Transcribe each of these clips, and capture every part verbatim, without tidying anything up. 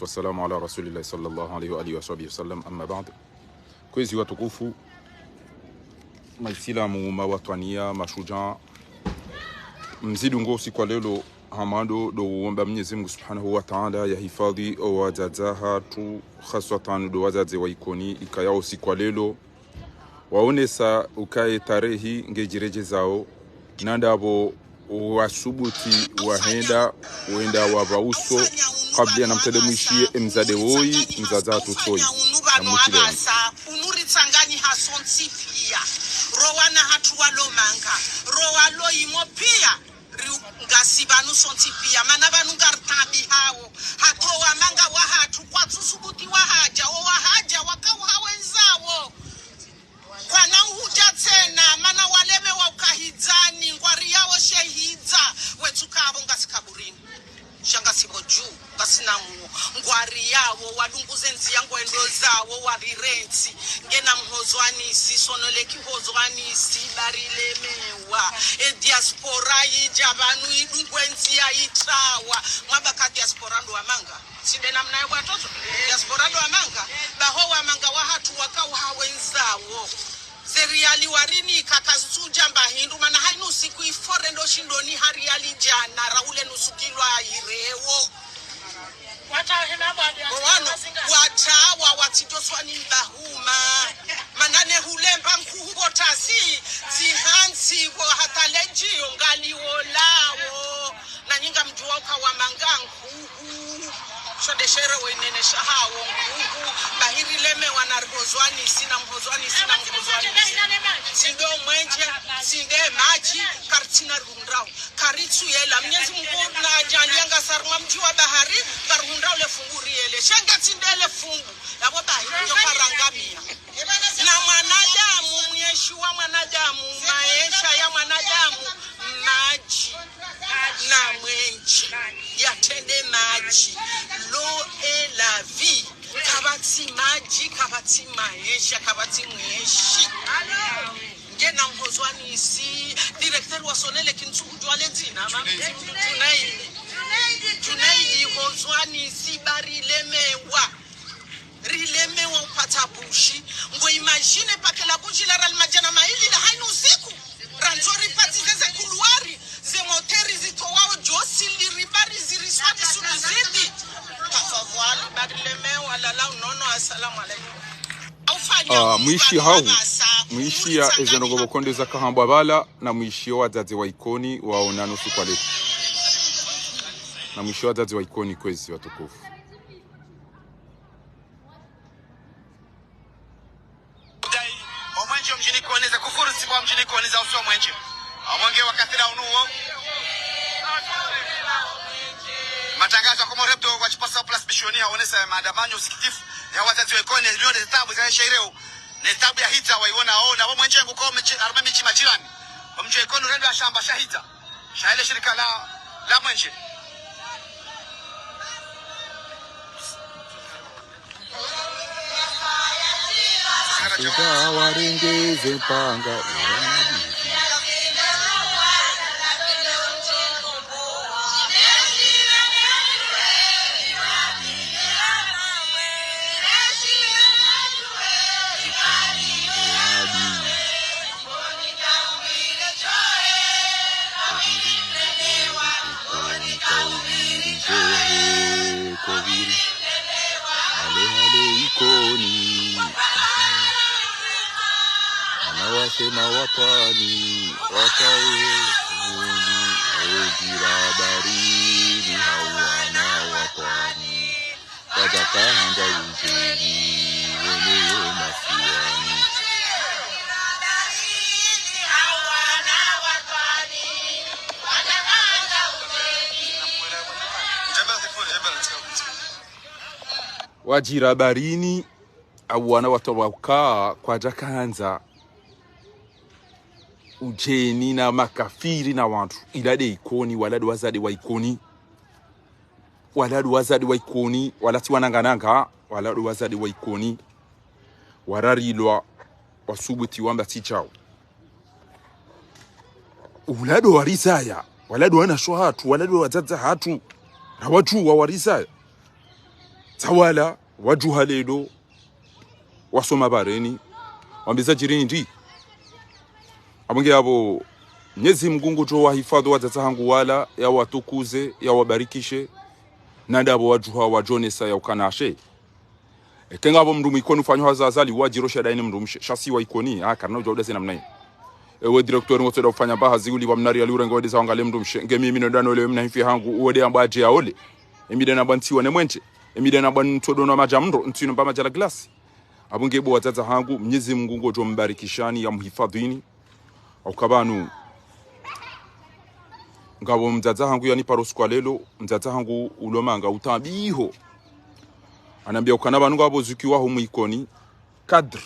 والسلام على رسول الله صلى الله عليه وآله وصحبه وسلم، أما بعد. Kwezi watukufu, maisilamu, mawatwaniya, mashujaa, mzidungo usiku wa leo, hamwando ndo uomba Mwenyezi Mungu Subhanahu wa Ta'ala yahifadhi owadzadze hatru, haswatan ndo wadzadze wa Ikoni, ikaya usiku wa leo waonesa ukaya tarehi ngedjirejezao, na ndapvo wasubuti wahenda, wenda wapva uso, kabla na mtende mwishiye, emzade woyi, mdzadze hatru tsoyi. Na mwishiye woyi. Unu ritsanganyi hasontsi piya. Ro wana hatru walo Manga. Ro walo imo piya. Ri ngasi pvanu sontsi piya. Mana pvanu ngaritabihao. Hata owa Manga wahatru kwatsusubuti wahadja. Owahadja wakauha wendzawo. Kwana uhudja tsena, mana walemewa uka hidzani, ngwariyao she hidza, wetsuka apvo ngasi kaburini. Sha ngasi pvo dju, ngasi na muo. Ngwariyao, wadunguze ndziya ngwendo zawo, warirentsi. Ngena mhozo anisi, sonoleki hozo anisi, barilemewa. E diaspora yidja pvanu idungwe ndziya itrawa. Mwabaka diaspora ndo wa Manga. Tsi nde namna yo bwatoto. Diaspora ndo wa Manga. Baho wa Manga wahatru wakauha wendzawo. Ze riyali warinika kazitsudja mba hindru, mana hayinu usiku ifore ndo shindoni ha riyali djana, ra ule nusu kilo ahirewo. Wano, watrawa watsidjoswa ni mbahuma. Mana ne hulemba nkuhu pvo tazi, zihantsi pvo hata ledjiyo ngaliwolawo. Na nyi ngamdjuwa uka wa Manga nkuhu. Sho nde shere wo inene shahawo nkuhu. Bahiri lemewa na rihozo anisi, na mhozo anisi, na mhozo anisi. Tsi ndo mwenje, tsi nde madji, karitsina rihundrao. Karitsuyela. Mwenyezi Mungu nadjaliya ngasi harumwa mdji wa bahari, ngarihundrao le fungu riyele. Sha nge tsi nde le fungu. Yapvo bahiri yo karangamiya. Na mwanadamu, mweshi wa mwanadamu, maesha ya mwanadamu, madji na mwenje, yatrende madji. L'eau et la vie. Kapvatsi madji, kapvatsi maesha, kapvatsi mweshi. Ngena mhozo anisi, directeur wa Sonelec ntsuhudjuwa le dzina, ma-, Junaidi. Junaidi, hozo anisi, barilemewa. Rilemewa upatsa bushi. Ngo imagine pake la bushi la rali madjana mayili la hayinu usiku. Randzo ripatsi ze, ze kuluwari, ze moteri zitowao djosi, liribari ziriswadi sulu zidi. Tafadhwali, barilemewa, lala unono, assalamu alaikum. Ah, mwishi hau, mwishi ya eze ndrongo pvoko nde zakahambwa pvala, na mwishi yo wadzadze wa Ikoni, waonano usiku wa leo. Na mwishi yo wadzadze wa Ikoni kwezi watukufu. Omwenje omdjini Ikoni za kufuru, sibu omdjini Ikoni za uso omwenje. Omwenge wa kathira unu wo. Matangazo ya Komori Hebdo kwa shipasa Place Bishoni haonesa maandamano usikitifu ya wadzadze wa Ikoni, ilio ne tabu za esha ireo. Ne tabu ya hidza waiona, ona, wo mwenje nguko mechi, harumwa midji majirani. Omdji wa Ikoni urendwa shamba sha hidza. Sha ele shirika la, la mwenje. Suka warengeze mpanga. Hale hale Ikoni. Wanawashe mawatwani, wakaye huzuni, wejira barini, hau wanawatwani. Kwadjaka handza udjeni, weneyo masiwani. Wadjira barini, hau wanawatwani waka kwadjaka handza udjeni na makafiri na wandru. Ila nde Ikoni, wala ndo wadzadze wa Ikoni. Wala ndo wadzadze wa Ikoni, wala tsi wanangananga, wala ndo wadzadze wa Ikoni. Wararilwa, wasubuti wamba tsi djao. Ula ndo warizaya, wala ndo wanashe hatru, wala ndo wadzadze hatru. Rawadjuwa warizaya. Tsawala, wadjuha leo, wasoma bareni, wambe zadjiri ndri. Apvo nge apvo, Mnyezi Mngu ngudjo wahifadhwi wadzadze hangu wala, yawatukuze, yawabarikishe, na ndapvo wadjuha wadjonesa ya ukana she. Eka ngapvo mndru mwa Ikoni ufanyao hazi Azali, wadjirosha daini mndru mshe. Sha si wa Ikoni, ah, karina udja udaze namna hii. Ewe directeur ngotsoda ufanya mba hazi ulipvwa mna riali urenge wende za wangale mndru mshe. Nge mimi nonda nole mna hifi hangu, uwode amba adje yaole. Emi nde namba ntsiwa ne mwenje. Emi nde namba ntsodo no madja mndro, ntsino mba madja la glasi. Apvo nge bo wadzadze hangu, Mnyezi Mngu ngudjo mbarikishani yamhifadhwini. Au kapvanu. Ngapvo mdzadze hangu yani paro siku wa leo, mdzadze hangu ulo Manga utambiho. Hanambia ukana pvanu ngapvo zukiwa ho mwa Ikoni, cadre.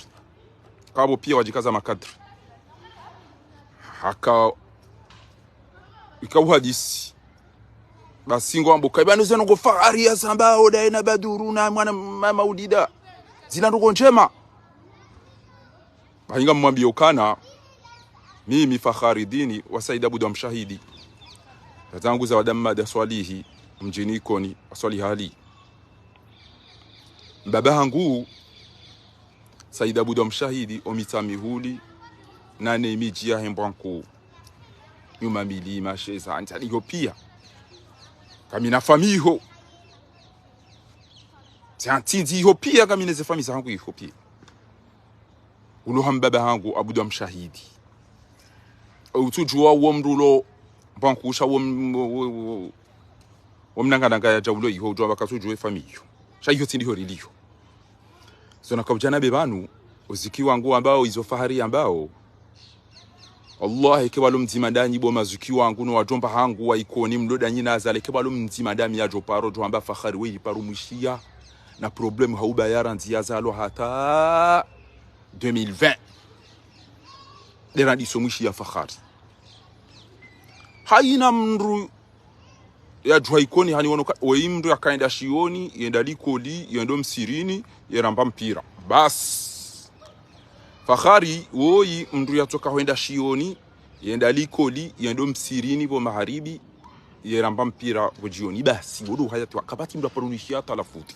Kapvo pia wadjikaza ma cadre. Haka, ika uhadisi. Basi ngwambo, ka ipvanu zinu ngo Fahari ya zamba, oda ena Baduru na mwana mama Udida. Zila ndrongoo ndjema. Bahi ngamwambio ukana, mimi Fahari Dini wa Said Abdou Mshahidi. Wadzadze hangu za wada Mmadi Swalihi, mdjini Ikoni, wa Swalihi Ali. Mbaba hangu, Said Abdou Mshahidi, o Mitsamihuli, nane midji ya Hembwankuu. Nyuma Milima, Sheza, Ntsani, iho pia. Kamina famiyi iho. Tsi Ntsindzi iho pia, kamina ze famiyi za hangu iho pia. Ulo ha mbaba hangu, Abdou Mshahidi. Utsudjuwa uwo mndru ulo, Mbwankuu sha uwo m-, wo, wo, wo, wo mnangananga yadja ulo iho, udjuwa amba katsudjuwa e famiyi iyo. Sha iyo tsi ndiho riliyo. Zo nakaudja nambe pvanu, o ziki wangu ambao, izo Fahari yambao. Allah, eke pvalo mdzima ndanyi bo maziki wangu, no wadjomba hangu wa Ikoni mlo ndanyi na Azali, eke pvalo mdzima ndami yadjo paro, djo amba Fahari we ili paro mwishiya, na problème ha uba yarandzi yazalwa hata deux mille vingt. Nde randiso mwishiya Fahari. Haina mndru yadjuha Ikoni hani wono ka, woyi mndru yakaenda shioni, yenda likoli, yendo msirini, yeramba mpira. Basi. Fahari, woyi mndru yatsoka hwenda shioni, yenda likoli, yendo msirini, pvo maharibi, yeramba mpira, pvo djioni. Basi, wodo hayati wa, kapvatsi mndru aparo mwishiya hata la foot.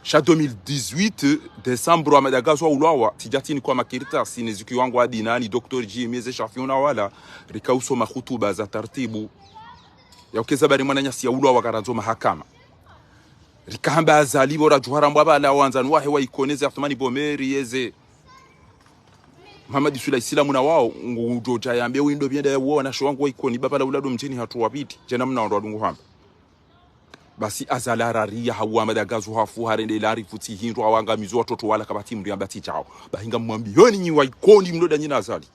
Sha deux mille dix-huit, décembre, Ahmada Gazou haulwawa, tsidja tsinikwa makaratasi, ne ziki wangu Adinani, docteur Jimmy, ze Shafiuna wala, rika usoma hutuba za tartibu. Ya ukeza bari mwananyasi yaulwawa karandzo mahakama. Rika hamba Azali pvo radjuha rambwa pvala wandzani wahe wa Ikoni ze Athumani Bomeri yeze Muhammad Sula Isilamu na wao, ngudjo dja yambe windo pvia nda ya uwo wanashe wangu wa Ikoni, pvapvala ulado mdjini hatru wapviti, djana mna wandru wadungu hamba. Basi Azali harariya, hauwa Ahmada Gazou hafu, harende la rifu tsi hindru, hawangamizo watoto wala kapvatsi mndru yamba tsi djao. Bahi ngamwambioni nyi wa Ikoni mlo ndanyi na Azali.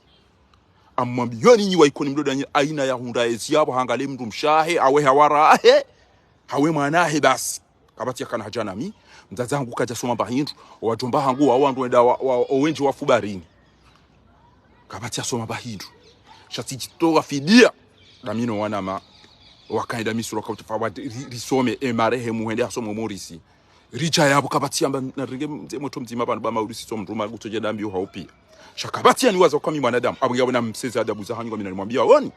Ngamwambioni nyi wa Ikoni mlo ndanyi, haina yahundra ezi yapvo, hangale mndru mshe wahe, hawe hawara wahe, hawe mwana wahe basi. Kapvatsi yakana hadja nami, mdzadze hangu kadja soma mba hindru, owadjomba hangu wa wandru wenda wa, wa, owendji wafu barini. Kapvatsi yasoma mba hindru. Sha tsidjitowa fidiya. Ndami no wanama. Wakaenda Misri wakautafa wa ri, risome, e marehemu hende hasome Morisi. Ridja yapvo kapvatsi yamba narenge mze motro mdzima pvanu ba mauri sitso mndru ma kutsodja ndambi uha upia. Sha kapvatsi yaniwaza uka mi mwanadamu. Apvo nge apvo namseze adabu za hanyu ngamina nimwambia woni.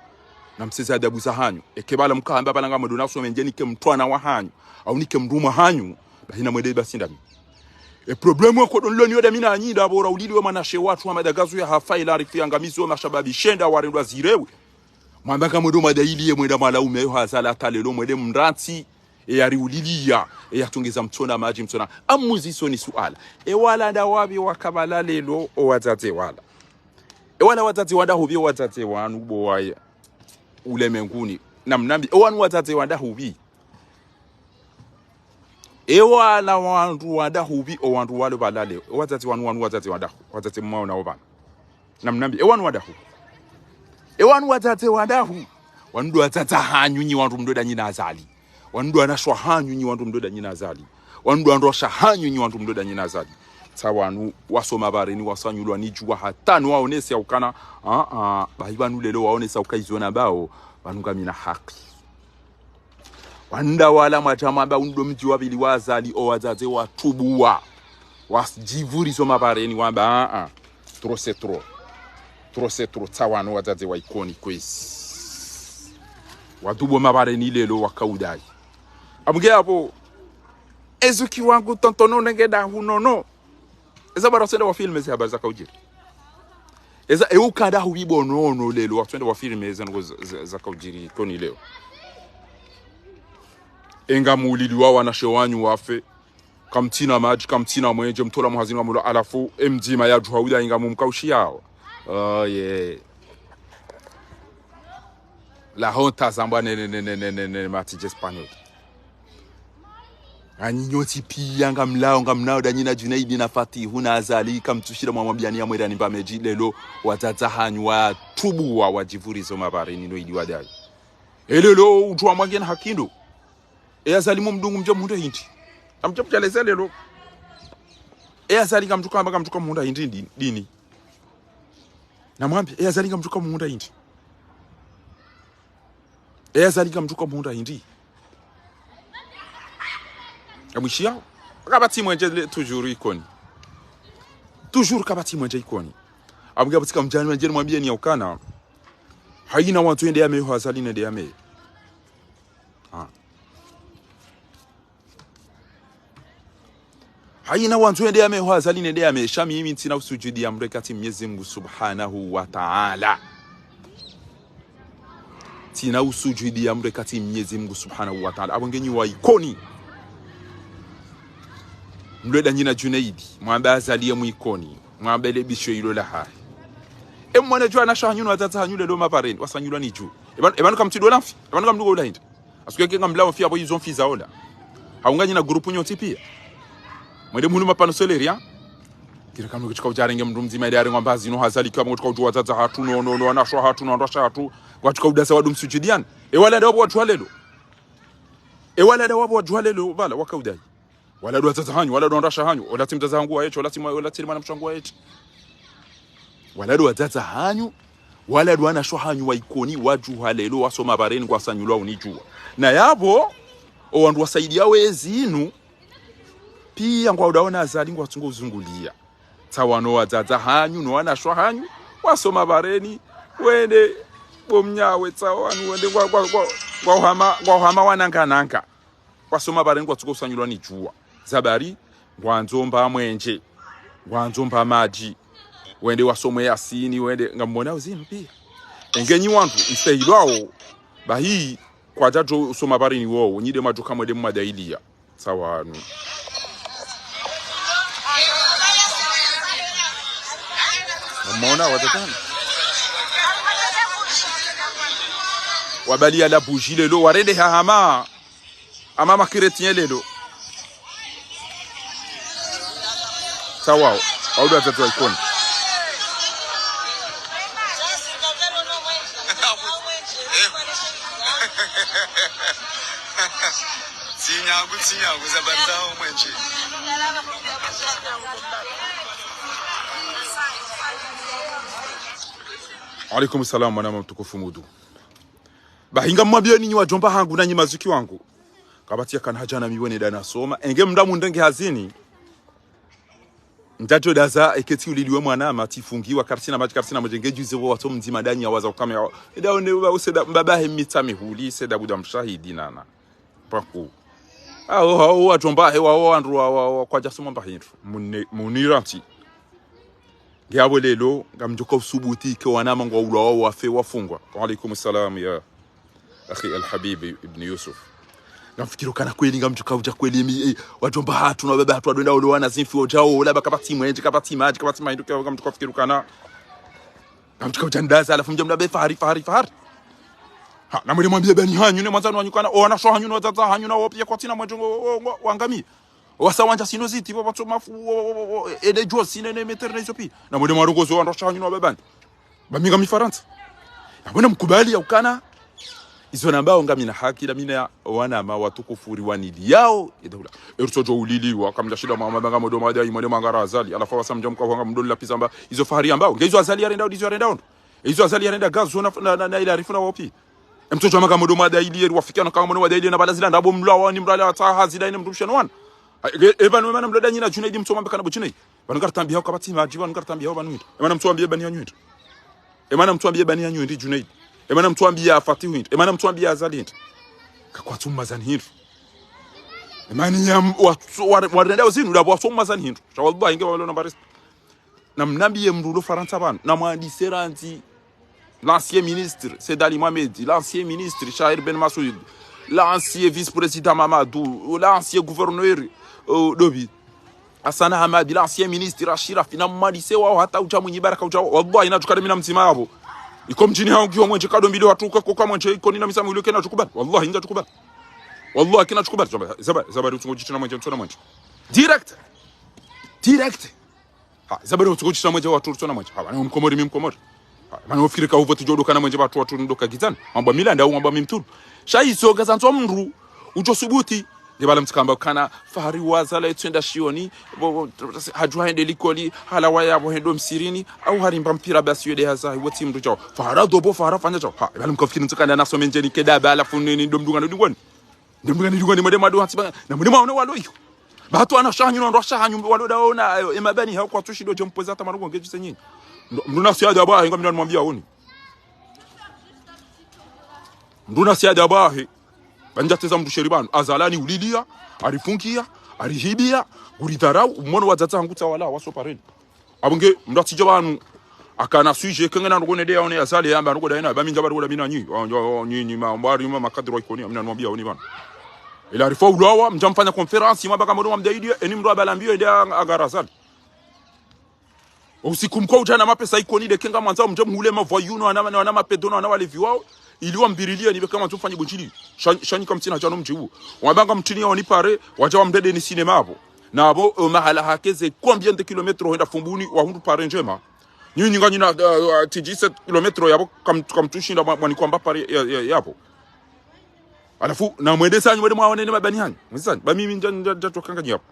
Namseze adabu za hanyu. Eke pvala mkahamba pvala ngamwedo nasome ndje nike mtrwana wa hanyu. Au nike mndru mwa hanyu. Bahi namwende basi ndami. E problème wakodo nilo niyo ndami nanyi nda pvo ra ulili we mwanashe watru Ahmada Gazou ya hafa ila rifu yangamizo mashababi shenda warendwa zirewe. Mwamba ngamwedo madaili ye mwenda mwalaume yo hazala hata lelo mwende mrantsi. E yariuliliya, e yatsongeza mtsona madji mtsona. Ngamuzisoni suala. E wala nda wapvi waka pvala lelo owadzadze wala. E wala wadzadze wandahupvi owadzadze wanu bo waya. Ulemenguni. Namnambi, e wanu wadzadze wandahupvi. E wala wandru wandahupvi, owandru walo pvala leo. E wadzadze wanu, wanu wadzadze wandahu. Wadzadze mwaona opvanu. Namnambi, e wanu wandahupvi. E wanu wadzadze wandahu. Wanu ndo wadzadze hanyu nyi wandru mlo ndanyi na Azali. Wanu ndo wanashe wahanyu nyi wandru mlo ndanyi na Azali. Wanu ndo wandru washe wahanyu nyi wandru mlo ndanyi na Azali. Tsa wanu wasoma pvareni wasanyulwa ni djuwa hata no waonese ya ukana, ah, ah, bahi pvanu lelo waonesa uka izo nambao, pvanu ngamina haki. Wanu nda wala mwadja mwamba unu ndo mdji wa pvili wa Azali owadzadze watubuwa. Wadjipvurizo mapvareni wamba, ah, ah. Trop c'est trop. Trop c'est trop. Tsa wanu wadzadze wa Ikoni kwezi. Watubuwa mapvareni lelo wakaudayi. Apvo nge apvo, Ezuki wangu tontono nenge dahu nono. Eza bara tsende wa filme ze habari zaka udjiri. Eza, e ukada hubibo nono lelo, wa tsende wa filme ze ndrongo za, za, zaka udjiri Ikoni leo. Enga mulili wa wanashe wanyu wafe. Kamtsina madji, kamtsina mwenje, mtola muhazini wa mulo, halafu, e mdzima ya djuha uda inga mumkaushiyao. Oh, yeah. La honta zambwa ne, ne, ne, matidje Espagnol. Anyi nyontsi piya ngamlao, ngamnao da nyi na Djunaidi na Fatihu na Azali, kamtsushira mwamwambiyani ya mwera ni mbamedji lelo, wadzadze hanyu watubu wa wadjivurizo mabareni no ili wadai. E lelo, udjuwa mwangena hakindo. E Azali mumdungu mdja muhundra hindri. Amdja mdja leza lelo. E Azali ngamdjo kamba ngamdjo kamuhundra hindri ndi-, dini. Namwambe, e Azali ngamdjo kamuhundra hindri. E Azali ngamdjo kamuhundra hindri. Amwishiyao. Kapvatsi mwenje le, toujours Ikoni. Toujours kapvatsi mwenje Ikoni. Amge kapvatsi kamdjani mwenje mwambiyeni ya ukana. Hayina wandzo yende ya meho Azali nende ya me. Ah. Hayina wandzo yende ya meho Azali nende ya me, sha mimi ntsina usujudi ya mdru eka tsi Mnyezi Mungu Subhanahu wa Ta'ala. Ntsina usujudi ya mdru eka tsi Mnyezi Mungu Subhanahu wa Ta'ala. Abo nge nyi wa Ikoni. Mlweda nyi na Djunaidi, mwambe Azali ye mu Ikoni, mwambe le bisho ilo lahahe. E mwana djuwa wanashe hanyu no wadzadze hanyu lelo mabareni, wasanyilwa ni dju. E pvanu, e pvanu kamtsidwe la mfi, e pvanu kamdungo ula hindri. Asuke ke ngamlao mfi abo izo mfi za ola. Haunga nyi na grupu nyontsi piya. Mwende mhulu mapano soleri, ha? Kira kamwe kutsika udjarenge mdru mdzima ile arengwa mbazi no Azali kamwe kutsika udjuwa wadzadze hatru, no, no, no, wanashe hatru, no, wanashe hatru. Kwatsika udasa wadu msujudiyani. E wala da wabo wadjuha lelo. E wala da wabo wadjuha lelo, bala, waka udai. Wala ndo wadzadze hanyu, wala ndo wanashe hanyu, ola tsi mdzadze hangu wa eti, ola tsi mwa-, ola tsi mwanamshe wangu wa eti. Wala ndo wadzadze hanyu, wala ndo wanashe hanyu wa Ikoni, wadjuha lelo, wasoma bareni, ngwasanyilwa unidjuwa. Na yabo, o wandru wasaidiya wezi inu, piya ngwaudaona Azali ngwatsungo uzunguliya. Tsawa no wadzadze hanyu, no wanashe hanyu, wasoma bareni, wende, bo mnyawe, tsawa wanu, wende, ngwa, ngwa, ngwa, ngwauhama, ngwauhama wanangananga. Kwasoma bareni kwatsuko usanyilwa ni djuwa. Zabari, ngwandzo mba mwenje. Ngwandzo mba madji. Wende wasome Yasini, wende ngamwona uzinu piya. Enge nyi wandru, mstahilwao, bahi, kwadjadjo usoma bareni wowo, nyi de mwadjo kamwe de mwadahiliya. Tsawa wanu. Mwona, watatana. Wabaliya la bougie lelo, warende hahama. Hama ma chrétiens lelo. Tsawa wao. Wao ndo wadzadze wa Ikoni. Tsinyangu, tsinyangu, zabari za omwenje. Alaikum salam, mwanama mtukufu Mudu. Bahi ngamwambiyeni nyi wadjomba hangu na nyi mazuki wangu. Kapvatsi ya kana hadja na mi wene da nasoma. Enge mdru mundrenge hazini. Ndjadjo daza, eke tsi uliliwe mwana, ma tsifungiwa, karitsina madji, karitsina mwenje, nge djuze wo watso mdzima da nyi ya waza ukame ya. Eda one uba use da, mbaba he mitsa mihuli, se da buda mshahidi nana. Paku. Aho, aho, wadjomba he, wa, wa, wandru, wa, wa, wa, kwadjasoma mba hindru. Mune-, munirantsi. Nge abo lelo, ngamdjoka usubuti ke wanama ngwaulwa wao wafe wafungwa. Wa alaikum salam ya akhi al-Habib ibn Yusuf. Ngamfikiri ukana kweli, ngamdjoka udja kweli, emi, eh, wadjomba hatru na wababa hatru wadwenda ole wana zimfi wodjao, ola ba kapvatsi mwenje, kapvatsi madji, kapvatsi mahindru, ke ngamdjoka fikiri ukana. Ngamdjoka udja ndaza, halafu mdja mdabe fahari, fahari, fahari. Ha, namwende mwambiye bani hanyu, ne mwandzani wanyu kana, o wanashe hanyu, ne wadzadze hanyu, na wo piya kwatsina mwenje ngo, ngo, ngo, wangami. Wasa wandja sino ziti, wa, wa, wa, wa, wa, wa, ede djo sine ne metere na izo pi. Na mwende mwarongozo wanashe hanyu no wababani. Ba mi ngami Farantsa. Na mwende mkubali ya ukana. Izo nambao ngami na haki, na mi na wanama watukufu ri waniliyao. Eda hula. Erutso djo uliliwa, kamdja shinda mwa, mwa, mwa, mwa, mwa, mwende mwangara Azali. Halafu wasa mdja mka hwanga mdoli la pizamba. Izo fahari ambao. Nge izo Azali yarenda, izo yarenda ondo. Izo Azali yarenda gazo na, na, na, na ila arifu na wopi. Emtsodjo hama ngamwendo mwadayili, eri wafikiana ngamwendo mwadayili, na bala zila ndrabo mlwa wani mrale hata hazila ine mdrumshe no wana. Ai, e, e, pvanu, e, mana mlwa da nyi na Djunaidi mtsoma mbekana bo Djunaidi. Pvanu ngaritambiyao kapvatsi madji, pvanu ngaritambiyao pvanu hindri. E mana mtsuambiye bani hanyu hindri. E mana mtsuambiye bani hanyu hindri Djunaidi. E mana mtsuambiye Fatihu hindri. E mana mtsuambiye Azali hindri. Kakwatsu mazani hindri. Emani ya m-, wa, wa, wa, warenda uzinu, ndapvo wasoma zani hindru. Sha wallahi nge walo na barista. Na mnambiye mndru ulo Farantsa pvanu, na mwandise randzi l'ancien ministre, Said Ali Mohamed, l'ancien ministre, Shahir Ben Massoud, l'ancien vice-président Mamadou, l'ancien gouverneur, euh, Dobi, Hassan Hamadi, l'ancien ministre Ashirafi, na mwandise wao hata udja Mwinyi Baraka udja, wallahi nadjukane mi na mdzima yapvo. Iko mdjini hangu yo mwenje kado mbili watru uka koka mwenje Ikoni na misa mwili kena djukubali. Wallahi ndja djukubali. Wallahi kena djukubali. Zaba, zaba, zaba, utsungo djitsina mwenje, ntsona mwenje. Direct. Direct. Ha, zabari utsuko djisa mwenje watru utsona mwenje. Ha, bana mkomori mi mkomori. Ha, bana ufikiri ka uvo tsidjo doka na mwenje watru watru ndoka gizani. Wamba mi landa, wamba mi mtulu. Sha izo ngaza ndzo mndru. Udjo subuti. Nge bala mtsikamba kana Fahari wa Azali yetsuenda shioni. Bo, bo, hadjuwa hende likoli. Halawa yapvo hendo msirini. Au harimba mpira basi yode haza. Iwo tsi mndru djao. Fahara dobo, Fahara fanya djao. Ha, bala mkofikiri ntsikanda nasome ndjeni keda bala funini ndo mdunga ndo dingoni. Nde mdunga ni dingoni mwende mwadu hatsi ba. Na mwende mwaone walo iyo. Ba hatru wanashe hanyu, na wandru washe hanyu, walo daona, ayo, emabani hao kwatsu shindo dje mpweza hata marongo nge djise nyinyi. Ndo, mndru na siya adabu wahe, nga mi namwambia oni. Mndru na siya adabu wahe. Ba ndja teza mndru sheri pvanu. Azali haniulilia, harifungia, harihibia, nguridharau, mwono wadzadze hangu tsa wala, waso pareni. Apvo nge, mndru atsidja pvanu, akana sujet, kenge na ndroko nende yaone Azali yamba, ndroko daina, ba mi ndja ba ndroko da mi na nyi, wa, wa, wa, nyi, nyi, ma, mbari, ma, makadiri wa Ikoni, mi namwambia oni pvanu. Ela harifa ulawa, mdja mfanya conférence, mwa baka modo mwamdaidi, eni mndru abala mbio, ende a, agara Azali. Usiku mkwa udja na mapesa Ikoni, de kenga mwandza, mdja mhule mavoyous, na wana, na wana mapédos, na wana walevi wao, ili wambirilie, ni beka mwandzo mfanye bundjili. Sha, sha nyi kamtsina djano mdji uwo. Wabanga mtini ya wani pare, wadja wamdede ni cinéma apvo. Na apvo, eh, mahala hake ze combien de kilomètres hwenda Fumbuni, wahundru pare ndjema. Nyi, nyi nga nyina, eh, eh, T G sept kilomètres yapvo, kam-, kamtsushinda mwa-, mwani kwamba pare ya, ya, yapvo. Halafu, na mwende sanyu, mwende mwaone ne mabani hanyu. Mwende sanyu, ba mimi ndja, ndja, ndja tokanga nyi apvo.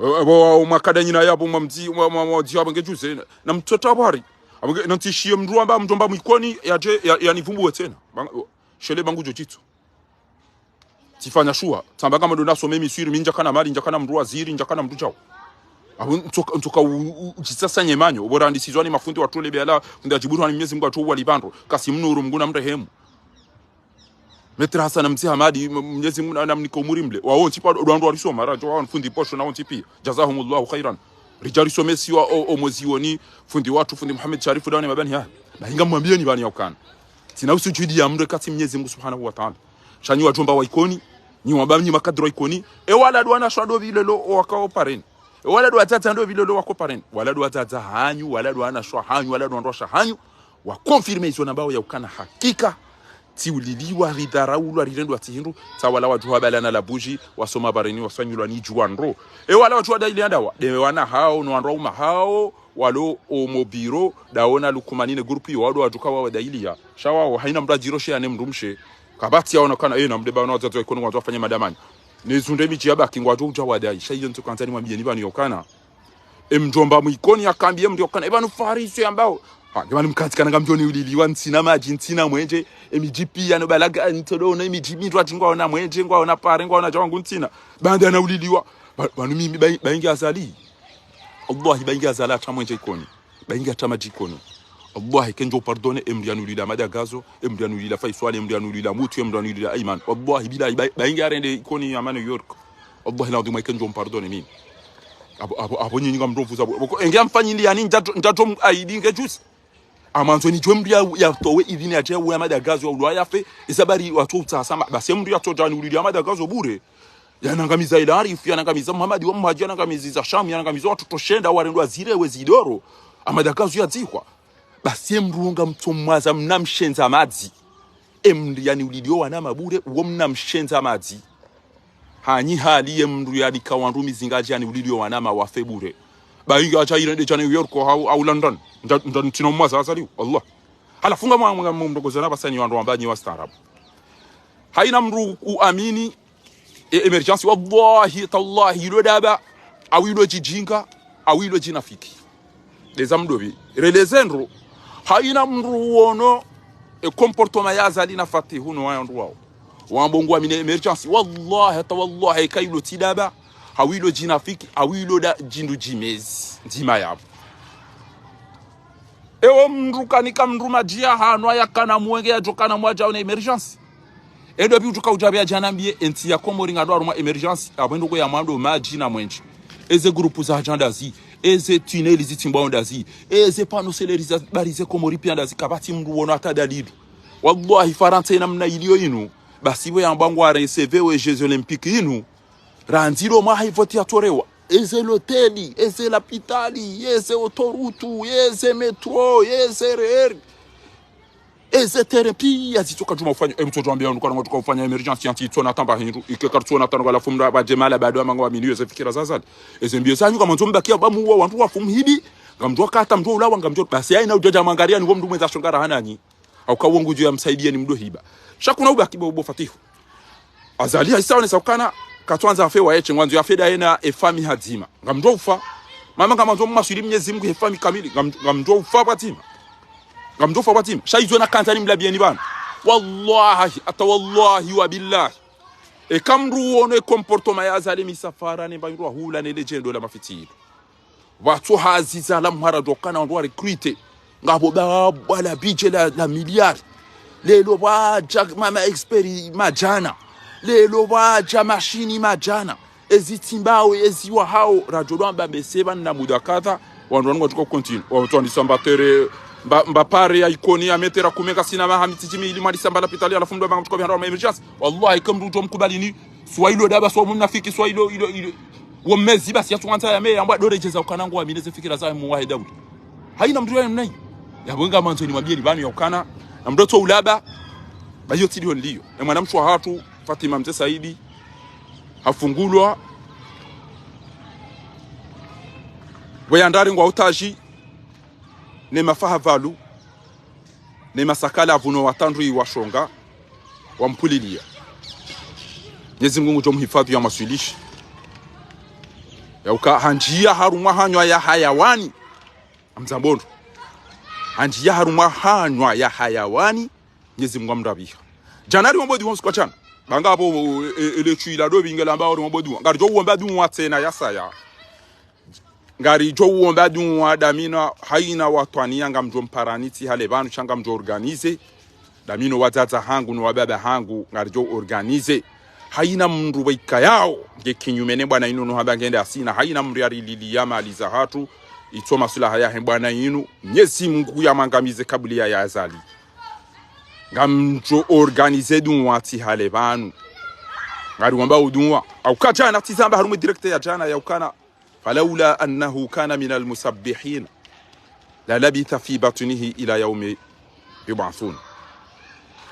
Eh, apvo, wa, wa, mwakada nyina yapvo, mwa mdzi, mwa, mwa, mwa mdzi yapvo nge djuze, na, na mtsota apvo hari. Apvo nge, na ntsishiye mndru amba mdjomba mwikoni, yadje, ya, yanivumbuwe tsena. Bang-, shele bangu djo djitso. Tsifanya shuwa. Tsamba kama ndo nasome miswiri, mi ndjakana mali, ndjakana mndru waziri, ndjakana mndru djao. Apvo ntsoka, ntsoka u, u, udjisasa nyemanyo. Ubora andisizwa ni mafundi watru le bela, fundi adjiburu hani Mnyezi Mungu atru walipvandro. Kasi mnuru Mungu na mrehemu. Maître Hassan Mtsi Hamadi, m-, Mnyezi Mungu na, namnike umuri mle. Wawontsi pia, ndo wandru warisoma, radjo, wawo fundi posho na wontsi pia. Jazahumullahu khairan. Ridja risomesiwa o, o mwezi woni, fundi watru, fundi Muhammad Sharifu, daone mabani ha. Na hinga mwambieni pvani ya ukana. Tsina usujudi ya mndru katsi Mnyezi Mungu Subhanahu wa Ta'ala. Sha nyi wadjomba wa Ikoni, nyi wamba nyi makadiri wa Ikoni. E wala ndo wanashe ndo pvilolo wakao pareni. E wala ndo wadzadze ndo pvilolo wako pareni. Wala ndo wadzadze hanyu, wala ndo wanashe hanyu, wala ndo wandru washe hanyu. Wa confirmer izo nambao ya ukana hakika. Tsiuliliwa, ridharaulwa, rirendwa tsi hindru. Tsa wala wadjuha bala na labuji, wasoma pareni, wasanyulwa ni djuwa ndro. E wala wadjuha daili andawa. De wana hao, no wandru wauma hao. Walo omo biro, daona Lukumani ne groupe yo, wado wadjuka wa wadailiya. Sha wao, haina mndru adjiroshe ya ne mndru mshe. Kapvatsi yaona kana, eh, na mdeba wana wadzadze wa Ikoni ngwandzo wafanye madamanyi. Ne zunde midji ya baki ngwadjo udja wadai. Sha iyo ntsu kandza nimwambieni pvani ya ukana. E mdjomba mwikoni yakambiye mndru ya ukana. E pvanu Fahari iso yambao. Ha, nge pvanu mkantsi kana ngamdjo niuliliwa ntsina madji, ntsina mwenje. E midji pia no balaga, ntsodo ona e midji mindru ati ngwaona mwenje, ngwaona pare, ngwaona djawangu ntsina. Banda nauliliwa. Ba-, pvanu mimi ba-, baingi Azali. Wallahi, baingi Azali hata mwenje Ikoni. Baingi hata madji Ikoni. Wallahi, kendjo pardonner, e mndru yaniulila Madagazo, e mndru yaniulila Faiswal, e mndru yaniulila Mutu, e mndru yaniulila Ayman. Wallahi, billahi, ba-, baingi arende Ikoni ya ma New York. Wallahi, lazima kendjo pardonner mimi. Apvo, apvo, apvo nyinyi ngamdromvu za bo-, boko, enge amfanyili yani ndjato, ndjato m-, aidi nge juzi. Amandzo nidjuwe mndru ya, yatowe idhini yadje ya Madagazo ya ulwa yafe, isabari watso utsasa ma-, basi mndru yatso djani ulili ya Madagazo bure. Yanangamiza Ila Arif, yanangamiza Muhammad wa Mhadji, yanangamiza Sham, yanangamiza watru toshenda, warendwa zire we zidoro. Amadakazu yadzihwa. Basi ye mndru ngamtsomwaza mna mshendza madzi. E mndru yaniulilio wanama bure, uwo mna mshendza madzi. Hanyi hali ye mndru yanika wandru mizinga djani ulilio wanama wafe bure. Baingi acha irende djani New York hau, hau London. Nda, nda ntsina mwaza azaliwa. Allah. Halafu ngamwa, mwa, mwa, mndru kozana basani wandru wamba nyi wastaarabu. Haina mndru uamini e émergence, wallahi, tallahi, ilo daba, au ilo djidjinga, au ilo djinafiki. Ndeza mdopvi. Releze ndro, haina mndru uono e comportement ya Azali na Fatihu no waya ndru wao. Wambo ngwamine émergence, wallahi, hata wallahi, eka ilo tsi daba, au ilo djinafiki, au ilo da djindru djimezi, ndzima yapvo. Ewo mndru kanika mndru madjia hanwa yakana mwenge yadjokana mwadja una émergence. Endo pvi utsuka udja pvi adja nambiye entsi ya Komori ngado harumwa émergence, apvo endo ko ya mwando madji na mwenje. Eze groupe za hadja ndazi, eze tunnel zitsimbwao ndazi, eze panneaux solaires za barize Komori pia ndazi, kapvatsi mndru wono hata dalili. Wallahi, Farantsa ina mna iliyo inu, basi pvo yamba ngwa recevoir we Jeux Olympiques inu, randzi lo mwaha ivoti yatorewa. Eze loteli, eze lapitali, eze autoroute, eze métro, eze reri. Eze terrain pia zitsoka djuma ufanya. E mtsojo ambia ndo kana ngotsuka ufanya émergence ya ntsi itsona tamba hindru. Ike kartsona tano kala fumra ba djemala bado amanga wa milieu ze fikira za Azali. Eze mbio zanyu ngamwandzo mbakia ba muwa wandru wafu mhibi. Ngamdjo kata mdjo ulawa ngamdjo. Basi haina udjadja mwangaria ni wo mndru mwendza shongara hananyi. Hauka wo ngudjo ya msaidiye ni mdo hiba. Sha kuna ubaki bo, bo Fatihu. Azali haisa onesa ukana, katsuandza afe wa eche, ngwandzo yafe daye na efami hadzima. Ngamdjo ufa. Mama ngamwandzo mmaswili Mnyezi Mungu efami kamili. Ngam-, ngamdjo ufa pvadzima. Ngamdjo ufa pvadzima. Sha izo na kandza ni mlabieni pvanu. Wallahi, hata wallahi wa billahi. Eka mndru wono e comportement ya Azali misafara ne mba yindru wa hula ne le djendo la mafitilo. Pvatso hazi za la mhara djo kana wandru wa recruter. Ngapvo ba, ba la budget la, la milliard. Lelo pvadja ma, ma expert madjana. Lelo pvadja mashini madjana. Ezi tsimbawe, ezi wahao. Radjo dwa mba mbe seba na muda kadha. Wandru wanu ngwatsuka continue. Wandru wandisa mba tere, mba, mba pare ya Ikoni ya metera kume ngasina maha mititi mili mwandisa mba lapitali halafu mndru wa mba ngutsuka bihandra wa ma émergence. Wallahi, eka mndru udjo mkubali ni Swahili daba, swa mnafiki, Swahili, ilo, ilo. Wo mezi basi yatsuandza ya me, yamba doredjeza ukana ngwamine ze fikira za muwahe Daudi. Haina mndru ya mnayi. Yapvo ngamwandzo ni mwambieni pvanu ya ukana. Na mndru tso ulaba. Ba yo tsi liho nliyo. E mwana mshe wa hatru, Fatima Mze Saidi. Hafungulwa. Pvo yandrari ngwa utaji. Ne mafaha pvalu. Ne masakala apvuno watandru iwashonga, wampulilia. Mnyezi Mungu ngudjo muhifadhwi ya maswilishi. Ya uka handjia harumwa hanywa ya hayawani. Amzambondo. Handjia harumwa hanywa ya hayawani. Mnyezi Mungu amrabiha. Djana ri wombo duwa usiku wa djana. Banga apvo, e, e, ele tswila do binge lamba ori wombo duwa. Ngaridjo uwomba duwa tsena ya saya. Ngaridjo uwomba duwa damina haina watwaniya ngamdjo mparani tsi hale pvanu sha ngamdjo organiser. Damina wadzadza hangu no wababa hangu ngaridjo organiser. Haina mndru waikayao nge kinyume ne bwana inu no hamba ngende asina. Haina mndru yarililiya mali za hatru. Itso maswilaha yahe bwana inu. Mnyezi Mungu yamwangamize kabla ya Azali. Ngamdjo organiser duwa tsi hale pvanu. Ngariwomba uduwa. Hauka djana tsi zamba harumwa direct ya djana ya ukana. فلولا أنه كان من المسبحين للبث في بطنه إلى يوم يبعثون.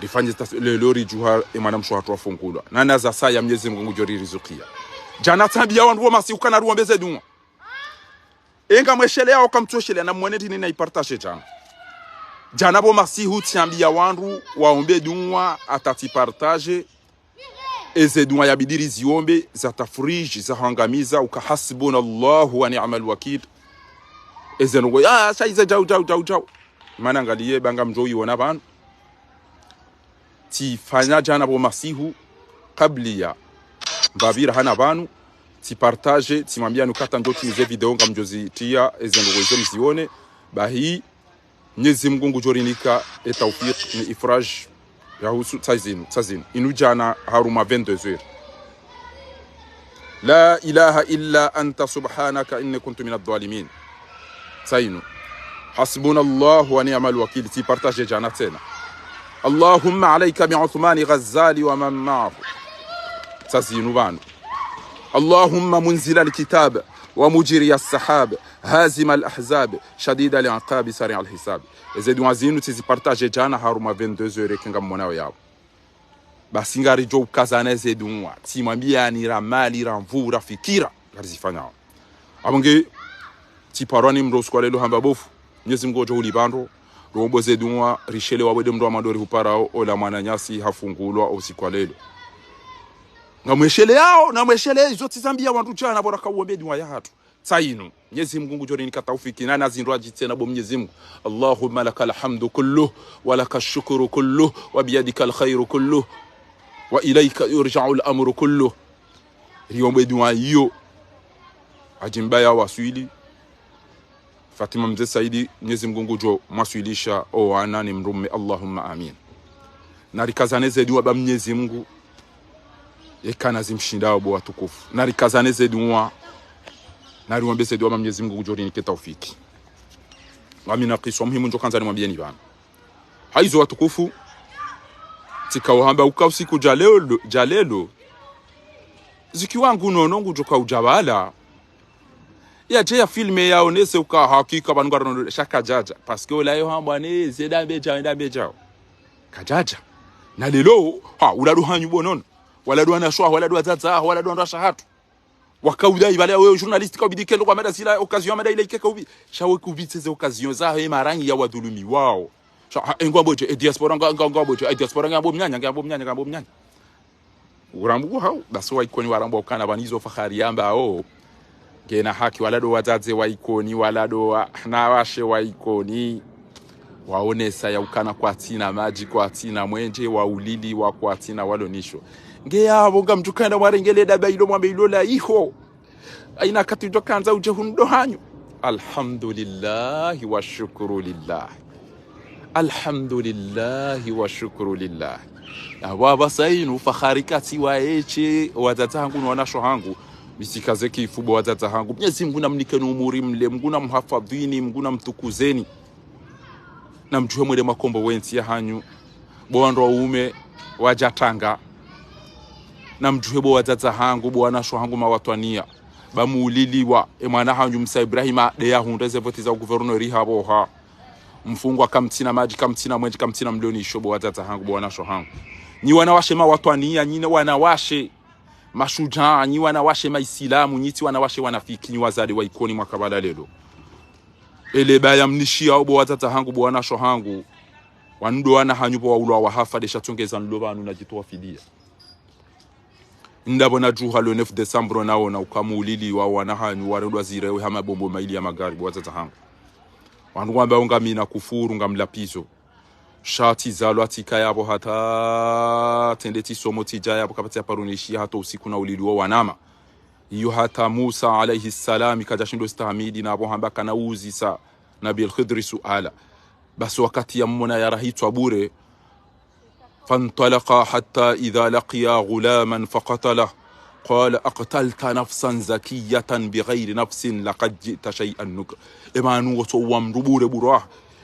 Rifanye tas-, lelo ridjuha e mwana mshe wa hatru wafungulwa. Na na za saya Mnyezi Mungu ngudjo ririzukiya. Djana tsambiya wandru wo masihu kana ruwombeze duwa. Enga mwesheleya oka mtsu wesheleya na mwone ndini na ipartage djana. Djana pvo masihu tsambiya wandru waombe duwa hata tsipartage. Eze duwa yabidi riziombe, za tafriji, za hangamiza, uka حسبنا الله ونعم الوكيل. Eze ndrongo, ah, sha ize djau, djau, djau, djau. Mana ngaliye banga mdjo iwona pvanu. Tsifanya djana pvo masihu, kabla ya. Mbapvira hana pvanu, tsipartage, tsimwambiya nukata ndjo timize video ngamdjo zitiya, eze ndrongo izo mzione. Bahi, Mnyezi Mungu ngudjo rinika e tawfiq ni ifraj ya husu tsa zinu, tsa zinu. Inu djana harumwa vingt-deux heures. لا إله إلا أنت سبحانك إني كنت من الظالمين. Tsa inu. حسبنا الله ونعم الوكيل. Tsipartage djana tsena. اللهم عليك بعثمان غزالي ومن معه. Tsa zinu pvanu. اللهم منزل الكتاب ومجري السحاب هازم الأحزاب شديد العقاب سريع الحساب. Eze duwa zinu tsizipartage djana harumwa vingt-deux heures eka ngamwonao yapvo. Basi ngaridjo ukazana eze duwa. Tsimwambiyani ra mali, ra nvu, ra fikira. Ngarizifanyao. Apvo nge tsiparwa ni mndru usiku wa lelo hamba bofu. Mnyezi Mungu ngudjo ulipva ndro. Ruombo ze duwa, rishelewa wede mndru wa mwando rihuparao, ola mwananyasi hafungulwa usiku wa lelo. Ngamwesheleyao, namwesheleye, izo tsi zambiya wandru djana, pvo raka uombe duwa ya hatru. Tsa inu. Mnyezi Mungu ngudjo rinika tawfiki, na na zindru adji tsena bo Mnyezi Mungu. اللهم لك الحمد كله، ولك الشكر كله، وبيدك الخير كله، وإليك يرجع الأمر كله. Riombe duwa iyo. Hadji Mbaya waswili. Fatima Mze Saidi, Mnyezi Mungu ngudjo mwaswilisha o wana ni mdrume, Allahumma amin. Narikazane ze dua ba Mnyezi Mungu, yeka na zimshindao bo watukufu. Narikazane ze dua, nariombe ze dua ba Mnyezi Mungu ngudjo rinike taufiki. Ngamina kiswa muhimu ndjo kandza nimwambieni pvanu. Haizo watukufu, tsika uhamba uka usiku dja leo, dja leo. Ziki wangu nono ngudjo ka udja pvala. Yadje ya filme yaonese uka hakika pvanu ngarono sha kadjadja. Parce que ola yo hambwa ne ze dambe djao, dambe djao. Kadjadja. Na leo, ha, ula ndo hanyu bo nono. Wala ndo wanashe waho, wala ndo wadzadze waho, wala ndo wandru washe wahatru. Waka udai pvale wewe journaliste ka ubidi kendo kwa mada zila occasion ya mada ile ikeka ubi. Sha we kubitse ze occasion zaho ye marangi ya wadhulumiwao. Sha, ha, engwa bodje, e diaspora nga, nga, nga bodje, e diaspora nga bo mnyanya, nga bo mnyanya, nga bo mnyanya. Urambu hau, basi wa Ikoni warambwa ukana pvanu izo Fahari yambao. Ngena haki wala ndo wadzadze wa Ikoni, wala ndo wa, na washe wa Ikoni. Waonesa ya ukana kwatsina madji, kwatsina mwenje, wauliliwa kwatsina walonisho. Nge yapvo ngamdjo kaenda mwarenge le daba ilo mwambe ilo la iho. Haina wakati udjo kandza udje hunu ndo hanyu. Alhamdulillahi wa shukuru lillahi. Alhamdulillahi wa shukuru lillahi. Apvo apvasa inu Fahari katsi waeshe, wadzadze hangu no wanashe wahangu. Misikaze kifu bo wadzadze hangu. Mnyezi Mungu namnikeni umuri mle, Mungu namhafadhwini, Mungu namtukuzeni. Namdjuhe mwende makombo wentsi ya hanyu. Bo wandru waume wadja tanga. Namdjuhe bo wadzadze hangu, bo wanashe wahangu mawatwaniya. Ba muuliliwa, e mwana hanyu Musa Ibrahima, nde yahundre ze voti za ugouverneur hapvo ha. Mfungwa kamtsina madji, kamtsina mwenje, kamtsina mlonisho, bo wadzadze hangu, bo wanashe wahangu. Nyi wanawashe mawatwaniya, nyi wanawashe mashudjaa, nyi wanawashe maisilamu, nyi tsi wanawashe wanafiki, nyi wadzadze wa Ikoni mwaka pvala leo. Ele baya mnishiyao bo wadzadze hangu, bo wanashe wahangu. Wanu ndo wana hanyu bo waulwa wahafa nde sha tsongeza nlo pvanu nadjitowa fidiya. Ndapvo nadjuha le neuf décembre naona uka muuliliwa wana hanyu warendwa zirewe ha mabombo maili ya magari bo wadzadze hangu. Wanu wamba ungamina kufuru ngamlapvizo. Sha tsi zalwa tsika yapvo hata tsende tsisomo tsidja yapvo kapvatsi ya paro nishi hata usiku nauliliwa wanama. Iyo hata Musa alayhi salam kadjashindo stahamili napvo hamba kana uzisa Nabi al-Khidri suala. Basi wakati yamona yarahitswa bure, فانطلقا حتى إذا لقيا غلاما فقتله قال أقتلت نفسا زكية بغير نفس لقد جئت شيئا نكرا. Epvanu ngotso uwa mndru bure bure.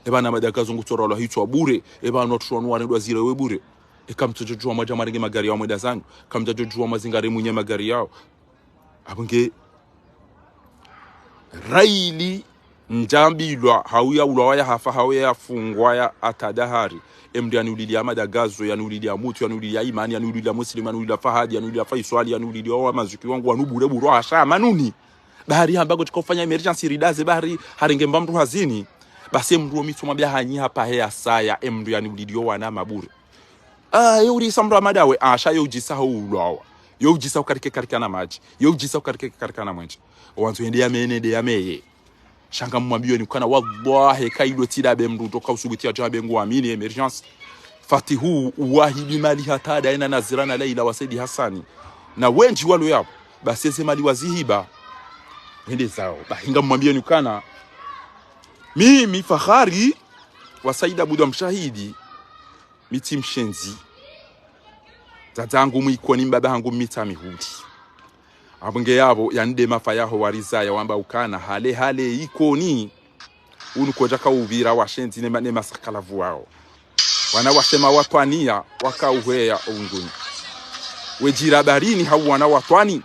Epvanu madjagazo ngutso ralwa hitswa bure. Epvanu watru wanu warendwa zirewe bure. Eka mtsodjodjuwa mwadja mwarenge magari yawo mwenda zanyu. Kamdjadjodjuwa mwazingare mwinyi magari yawo. Apvo nge raili ndjambilwa, hau yaulwa, yahafa, hau yafungwa, ya atadahari. Emndru yaniuliliya madjagazo, yaniuliliya mutu, yaniuliliya imani, yaniuliliya muslim, yaniuliliya fahadi, yaniuliliya faiswali, yaniuliliya wa mazuki wangu, wanu bure bure, hasha manuni. Bahari hamba kotsi kofanya emergency ridaze, bahari harenge mba mndru hazini. Basi emndru omitso mwambia hanyi hapvahe yasaya, emndru yaniuliliya wanama bure. Ah, yo urisa mndru amadawe, asha yo udjisa ho ulwawa. Yo udjisa ukarike karika na madji. Yo udjisa ukarike karika na mwenje. Wandzo yende yameye, nende yameye. Sha ngamwambiyoni ukana wallahi, kailo tsi dabe mndru toka usubuti yadja be ngu amini emergency. Fatihu, uwahibi mali hata nda ena Nazira na Laila wa Saidi Hasani. Na wendji walo yapvo. Basi eze mali wazihiba. Wende zawo. Bahi ngamwambiyoni ukana. Mimi Fahari wa Said Abdou Mshahidi. Mi tsi mshenzi. Dzadze hangu Mwikoni, mbaba hangu Mitsamihuli. Apvo nge yapvo, yande mafa yaho warizaya wamba ukana, hale hale Ikoni. Unu kodja kaupvira washenzi ne ma-, ne masakalavu wawo. Wanawashe mawatwaniya, wakauhweya ounguni. Wedjira barini hau wanawatwani.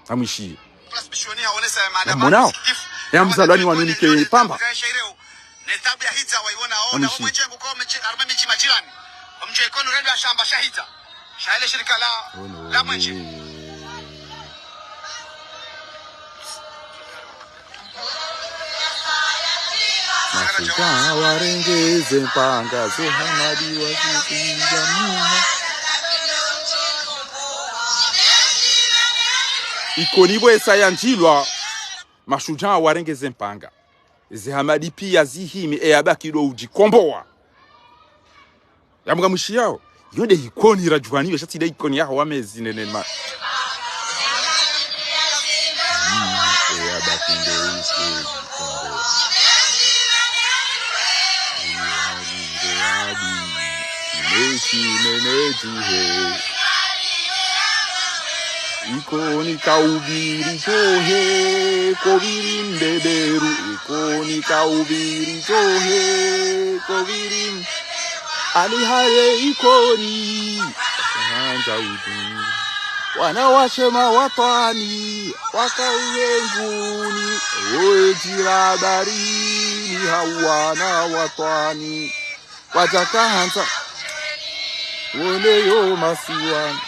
Amwishiye. Namonao. Ya mzalwani wanunike pamba. Namwishi. Mashudjaa warenge ze mpanga, ze hamadi wazipiga muna. Ikoni pvwesa yandjilwa, mashudjaa warenge ze mpanga. Ze hamadi piya zihimi, e yabaki ndo udjikombowa. Yamga mwishiyawo. Yo nde Ikoni radjuwani, yo sha tsi nde Ikoni yaho wamezi nene ma. Mm, e yabaki ndo udjikombowa. Esi nene djuhe. Ikoni kaubiri djuhe, kobiri mbeberu. Ikoni kaubiri djuhe, kobiri m-, ali hale Ikoni. Handza udu. Wanawashe mawatwani, waka uwenguni, wowe djira barini, hawana watwani. Wataka handza, wone yo masiwani.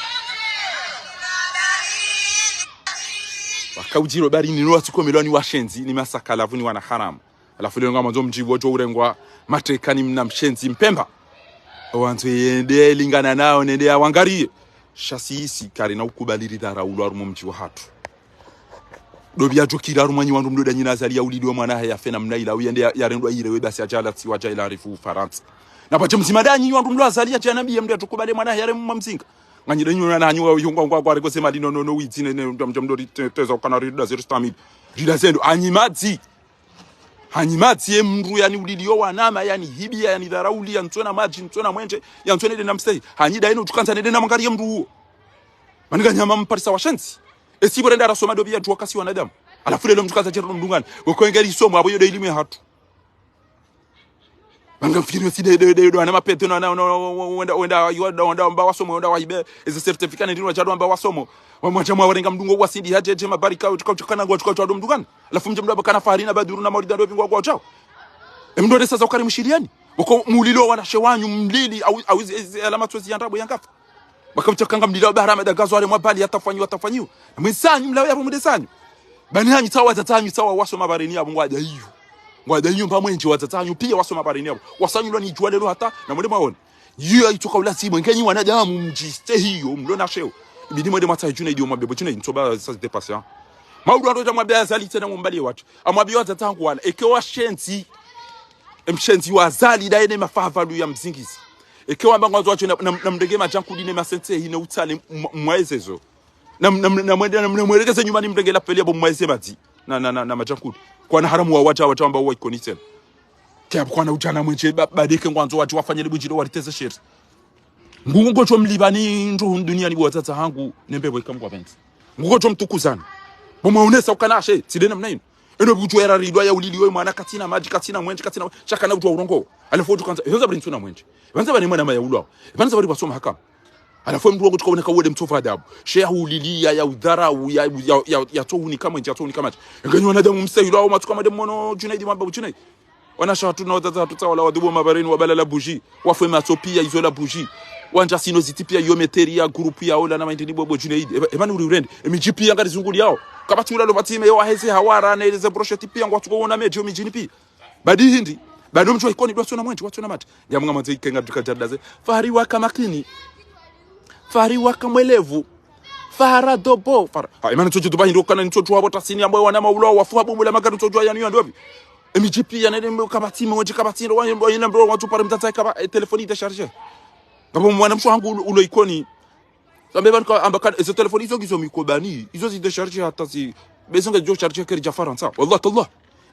Waka udjiro barini, no watsikomelwa ni washenzi, ni masakalavu, ni wana haramu. Halafu leo ngamwandzo mdji wodjo urengwa mateka ni mna mshenzi mpemba. Wandzo yende lingana nao, nende yawangariye. Sha si isi, karina ukubali ridharaulwa harumwa mdji wahatru. Ndopvi yadjokira harumwa nyi wandru mlo danyi na Azali ya ulidi wa mwana hahe yafe namna ila, uyende ya, yarendwa irewe basi adjala tsi wadja ila arifu Farantsa. Na pvadja mdzima danyi wandru mlo Azali ya djana biye mndru yadjokubali mwana hahe yaremwa mzinga. Nganyi danyi wana hanyi wa yungwa ngwa ngwa reko sema lino no no widzi ne ne mdja mdja mdo ri te- teza ukana ri da zero stamili. Ri da zendo, anyi madzi. Hanyi madzi ye mndru yani ulili yo wanama, yani hibiya, yani dharauli, ya ntsona madji, ntsona mwenje, ya ntsona ede na mstehi. Hanyi da ino tukanza nede na mangari ye mndru uwo. Maninga nyama mparisa washenzi. Esi bora nda rasoma ndopvi yadjuwa kasi wanadamu. Halafu lelo mtukanza djero mdungani. Weko engeri isomo, abo yo de ilimu yahatru. Banga mfikiri wesi de, de, de, de, wana mapete, na, na, na, wenda, wenda, wenda, wenda, wamba wasomo, wenda wahibe, eze certificat ne ndino wadjado wamba wasomo. Wamwadja mwa warenga mdungo wasidi, hadje, dje, mabarika, utuka, utuka, na, utuka, utuka, mdungani. Halafu mdje mdru aba kana Fahari na Baduru na Maulida ndo vingo kwa wadjao. E mndru ade sasa ukari mshiriani. Wako mulilo wanashe wanyu mlili, au, au, ezi, ezi, alama tsozi ya ndrabo ya ngafa. Waka mtsa kanga mlilo wa bahara madagazo wale mwabali yatafanyiwa, yatafanyiwa. Na mwe sanyu mlawe yapvo mwende sanyu. Bani hanyu tsawa wadzadze hanyu tsawa wasoma barini yapvo ngwadja iyo. Ngwadja iyo mba mwenje wadzadze hanyu piya wasoma barini yapvo. Wasanyu lwa ni djuwa lelo hata na mwende mwaone. Iyo haitsoka ulazimu, ngenyi wanadamu mdjistehiyo, mlo na sheo. Ibidi mwende mwatsahe Djunaidi yo mwambe bo Djunaidi, ntsoba ça se dépasse, hein. Maulida ndo dja mwambe Azali tsena mumbali ye watru. Amwambiye wadzadze hangu wala, eke washenzi, emshenzi wa Azali, daye ne mafahavalu ya mzingizi. Eke wamba ngwandzo wadje na, na, na mrenge madjankudi ne masentsehi ne utsale mwa-, mwaezezo. Na, na, na mwende, na, na mwerekeze nyuma ni mrenge lapeli yapvo mwaeze madzi. Na, na, na, na madjankudi. Kwana haramu wa wadja, wadja wamba wa Ikoni tsena. Ke apvo kwana udjana mwenje, ba, badeke ngwandzo wadje wafanye le budjiro wariteze sheri. Ngungu ngotsho mlipvani ndro hunu duniani bo wadzadze hangu, ne mbepvo ika mngwapvendzi. Ngungu ngotsho mtukuzani. Bo mwaonesa ukana she, tsi de namna inu. Eno budjo yara ridwa ya ulili we mwana katsina madji, katsina mwenje, katsina, sha kana udjuwa urongowa. Halafu udjo kandza, yonza bari ntsuna mwenje. Pvandza bari mwana ma ya ulwawo. Pvandza bari wasoma hakama. Halafu mndru wangu tukaoneka wode mtsovu adabu. She ya ulili ya, ya udharau, ya, ya, ya, ya tso unika mwenje, ya tso unika madji. Ngenyi wanadamu msayilwawo, matsuka made mwono, Djunaidi mamba, Djunaidi. Wanashe hatru na wadzadze hatru tsawa wala wadhubu mabarini wabala la bougie. Wafwe matso piya izo la bougie. Wandja sino ziti piya yo meteri ya groupe ya ola na maindini bo bo Djunaidi. Eba, eba ni uri urende. Emidji piya ngari zunguliyao. Kapvatsi ula lo pvatsime yo waheze hawara ne ze brochette piya ngwatsuko wona medji yo midjini piya. Badi hindri. Badi omdji wa Ikoni ndo watsona mwenje, watsona madji. Ngiya munga mwandzo ikenga duka djardaze. Fahari waka makini. Fahari waka mwelevu. Fahara dobo. Fahara. Ha, imana tsodjo duba hindri okana ntsodjo wabo tasini yambo wana maulwawo wafu habo mula magari tsodjo yani yandopvi. Emidji piya nene mbo kapvatsi mwenje kapvatsi ndo wanyina mbo watsu pare mdzadze kaba, eh, telefoni déchargé. Ngapvo mwana mshe hangu ulo, ulo Ikoni. Sambe pvanu ka, amba kana, ezo telefoni izo ngizo mikobani. Izo zi déchargé hata zi, bezo ngedjo chargé keri dja Farantsa. Wallah, tallah.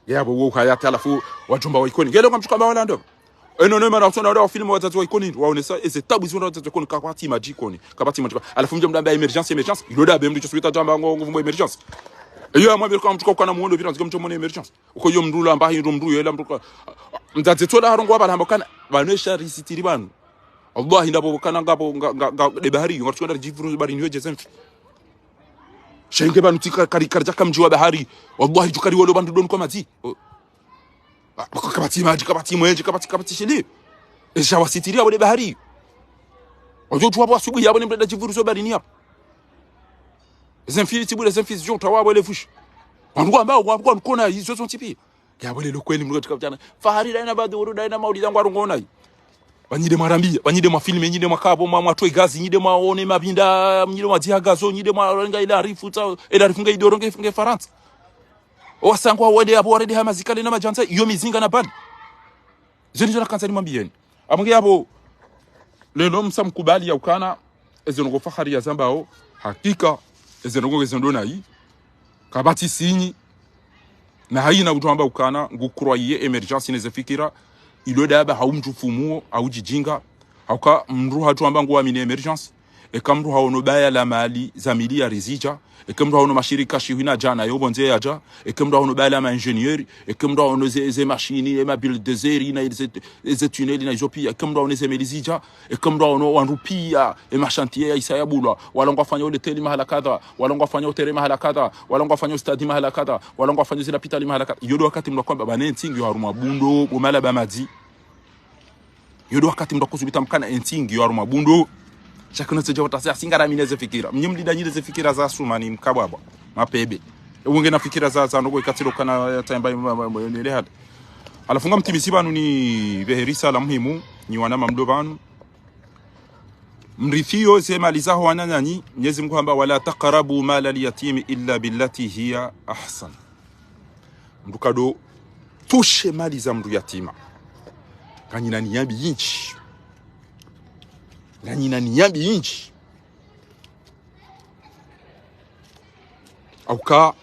Yapvo wo hayati halafu wadjomba wa Ikoni. Ngelo ngamtsuka mba wala ndo. Eno no mara usona wada wafilme wadzadze wa Ikoni, waonesa eze tabu izo wadzadze wa Ikoni, kapvatsi madji Ikoni, kapvatsi madji. Halafu mdjo mdamba émergence, émergence, ilo dabe mdru choswita djamba ngo nguvumbo émergence. Eyo amwambie kwa mtsuka ukana muondo pvira, nzike mdjo mwone émergence. Uko yo mdru la mbahi ndo mdru yela mdru ka. Mdzadze tsola harongowa pvala hamba kana, pvanu esha risitiri pvanu. Wallahi ndapvo kana ngapvo nga, nga, nga, de bahari, ngatsuka ndari djivuru barini yo djeze mfi. Shenge pvanu tsika kari, kari djaka mdji wa bahari. Wallahi djukari walo pvandru doni kwa madzi. O. Ah, kapvatsi madji, kapvatsi mwenje, kapvatsi, kapvatsi shili. Esha wasitiri yapvo de bahari. Wadjo djuwa pvo asubuhi yapvo ne mdru da djivuru zo barini yapvo. Eze mfi, tsi bure eze mfi zidjo utawa pvo ele fushi. Wandru wamba, wandru wamba, nkona, izo zontsi piya. Yapvo lelo kweli mdru katika mdjana. Fahari daina Baduru, daina Maulida ngwarongowa nayi. Pvanyide mwarambiya, pvanyide mwafilme, nyide mwakapvo, mwa, mwatwe gazi, nyide mwaone mapvinda, nyide mwadziha gazo, nyide mwarenga ile arifu, tsa, ile arifu nge idoro nge, nge Farantsa. Owasangwa wende yapvo warende ha mazikale na madjandza, iyo mizinga na bali. Zeni zona kandza nimwambiyeni. Amwenge yapvo, lelo msa mkubali ya ukana, eze ndrongo Fahari ya zambao, hakika, eze ndrongo eze ndo nayi, kapvatsi sinyi, na hayina udjo amba ukana, ngu croire émergence neze fikira, ilo daba hau mdru fumuo, hau djidjinga, Hauka mndru hatru amba nguamini émergence. Eka mndru haono baya la mali za miliari zidja. Eka mndru haono mashirika shihwi na djana yo pvondze yadja. Eka mndru haono baya la ma ingénieur. Eka mndru haono ze, ze mashini, ema bulldozer, na ze, ze tunnel, na izo pia. Eka mndru haono ze meli zidja. Eka mndru haono wandru pia, ema chantier ya isa ya bulwa. Wala ngwafanya o leteli mahala kadha. Wala ngwafanya o terrain mahala kadha. Wala ngwafanya o stade mahala kadha. Wala ngwafanya ze lapitali mahala kadha. Yo ndo wakati mndru kwamba bane ntsingi yo harumwa bundo, bo mala ba madzi. Yo ndo wakati mndru kusubita mkana entsingi yo harumwa bundo. Shakuna tsedja watasi asinga ramine ze fikira. Mnyi mlida nyile ze fikira za Sumani mkabwabwa. Mapebe. Ewe ngena fikira za, za ndoko ikatilo kana ya taimba ma, ma, ma, nele hada. Halafu ngamtimisi pvanu nipvehe risala muhimu, nyi wana mamdo pvanu. Mrithiyo ze mali zaho wananyanyi, Mnyezi Mungu hamba, "Wala taqrabu mala al-yatimi illa billati hiya ahsan." Mndru kado tushe mali za mndru yatima. Nganyina ni yambi yindji. Nganyina ni yambi yindji. Hauka,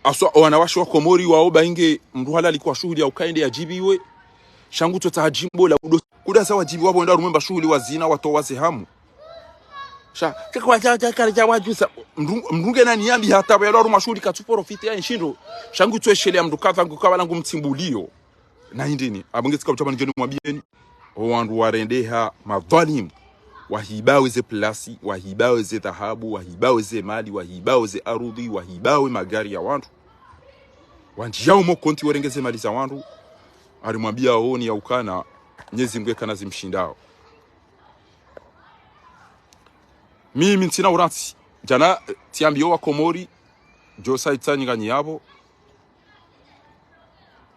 aswa wanawashe wa Komori wao bainge mndru halali kwa shuhuli hauka ende yadjibiwe. Sha ngu tsotsaha djimbo la udo. Kuda sa wadjibiwa pvo enda rumwe mba shuhuli wa zina watowa ze hamu. Sha, kekwa cha, cha, kale cha wadjusa. Mndru, mndru ngena ni yambi hata pvo yalo harumwa shuhuli katsu profite ya nshindo. Sha ngu tsoeshele ya mndru kadha ngu kabala ngu mtsimbuliyo. Na hindrini, apvo nge tsika utapani djeni mwambieni. O wandru warendeha madhwalimu. Wahibawe ze plasi, wahibawe ze dhahabu, wahibawe ze mali, wahibawe ze arudhi, wahibawe magari ya wandru. Wandjiyao mo konti warenge ze mali za wandru. Arimwambia oni ya ukana, Mnyezi Mungu ekana zimshindao. Mimi ntsina urantsi. Djana, eh, tsiambiyo wa Komori, djo sa itsanyi nganyi yapvo.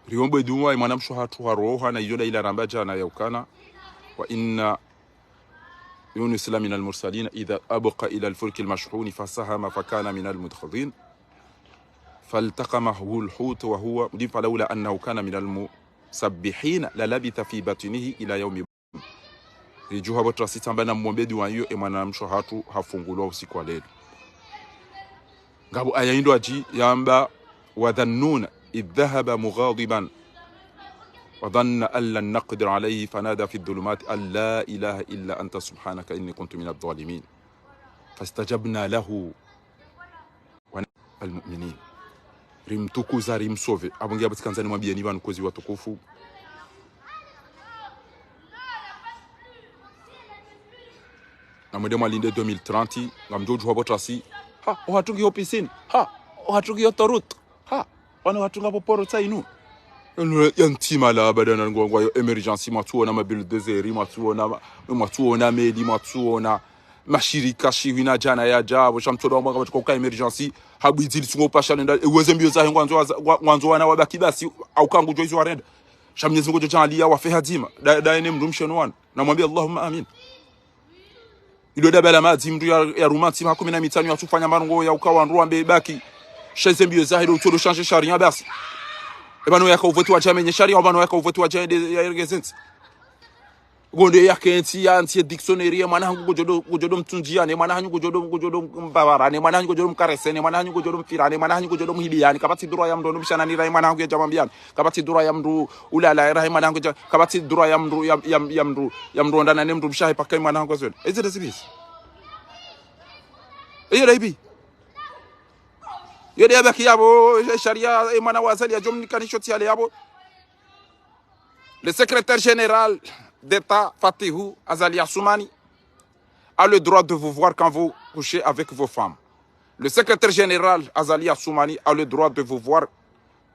Riombe dua, e mwanamshe hatru haroha, na iyo nda ila ramba djana ya ukana. وإن يونس لمن المرسلين إذ أبق إلى الفلك المشحون فسهم فكان من المدحضين فالتقمه الحوت وهو مليم فلولا أنه كان من المسبحين للبث في بطنه إلى يوم Ridjuha pvo trasi tsamba na mwombe dua iyo, e mwanamshe hatru hafungulwa usiku wa lelo. Ngapvo aya indo adji yamba, وذا النون إذ ذهب مغاضبا فظن أن لن نقدر عليه فنادى في الظلمات أن لا إله إلا أنت سبحانك إني كنت من الظالمين فاستجبنا له المؤمنين. Rimtukuza, rimsove. Apvo ngiya pvo tsikandzani mwambieni pvanu kwezi watukufu. Na mwende mwalinde deux mille trente, ngamdjo udjuha pvo trasi. Ha, ohatru ngiyo piscine. Ha, ohatru ngiyo autoroute. Ha, wana hatru ngapvo poro tsa inu. Enu ya ntima la abada na ngwangwa yo émergence, mwatsuona ma bulldozer, mwatsuona ma, mwatsuona meli, mwatsuona mashirika shihwi na djana yadja pvo, sha mtsodo wa mwanga pvatsuka uka émergence, habwidzi litsungo pasha lenda, eweze mbio zahe ngwandzo waza-, ngwa-, ngwandzo wana wabaki basi, au kangu djo izo warenda. Sha Mnyezi Mungu djo djaliya wafe hadzima, da, da ene mndru msheno wana. Na mwambi Allahumma amin. Ilo daba la madzi mndru ya, ya ruma ntsima ha kumi na mitsanu ya tsufanya marongo ya uka wandru wambe baki. Sha eze mbio zahe do utsodo shanje sharia basi. Epvanu yaka uvoti wa djamenye sharia, epvanu yaka uvoti wa djande ya ergezentsi. Gonde ya kentsi ya ntsi ye dictionnaire, ye mwana hangu kudjodo, kudjodo mtsundjia, ne mwana hanyu kudjodo, kudjodo mbavara, ne mwana hanyu kudjodo mkarese, ne mwana hanyu kudjodo mfira, ne mwana hanyu kudjodo mhibia, ne kapvatsi droit ya mndru no mshana ni rahi mwana hangu ya djamwambia, ne kapvatsi droit ya mndru ulala, rahi mwana hangu ya dja-, kapvatsi droit ya mndru, ya, ya, ya mndru, ya mndru ondana ne mndru mshahe paka mwana hangu azwele. Ezi de zibisi. Iyo de ibi. Iyo de yabaki yapvo, sharia, e mwana wa Azali ya djomnikanisho tsi ale yapvo. Le secrétaire général d'État Fatihou Azali Assoumani a le droit de vous voir quand vous couchez avec vos femmes. Le secrétaire général Azali Assoumani a le droit de vous voir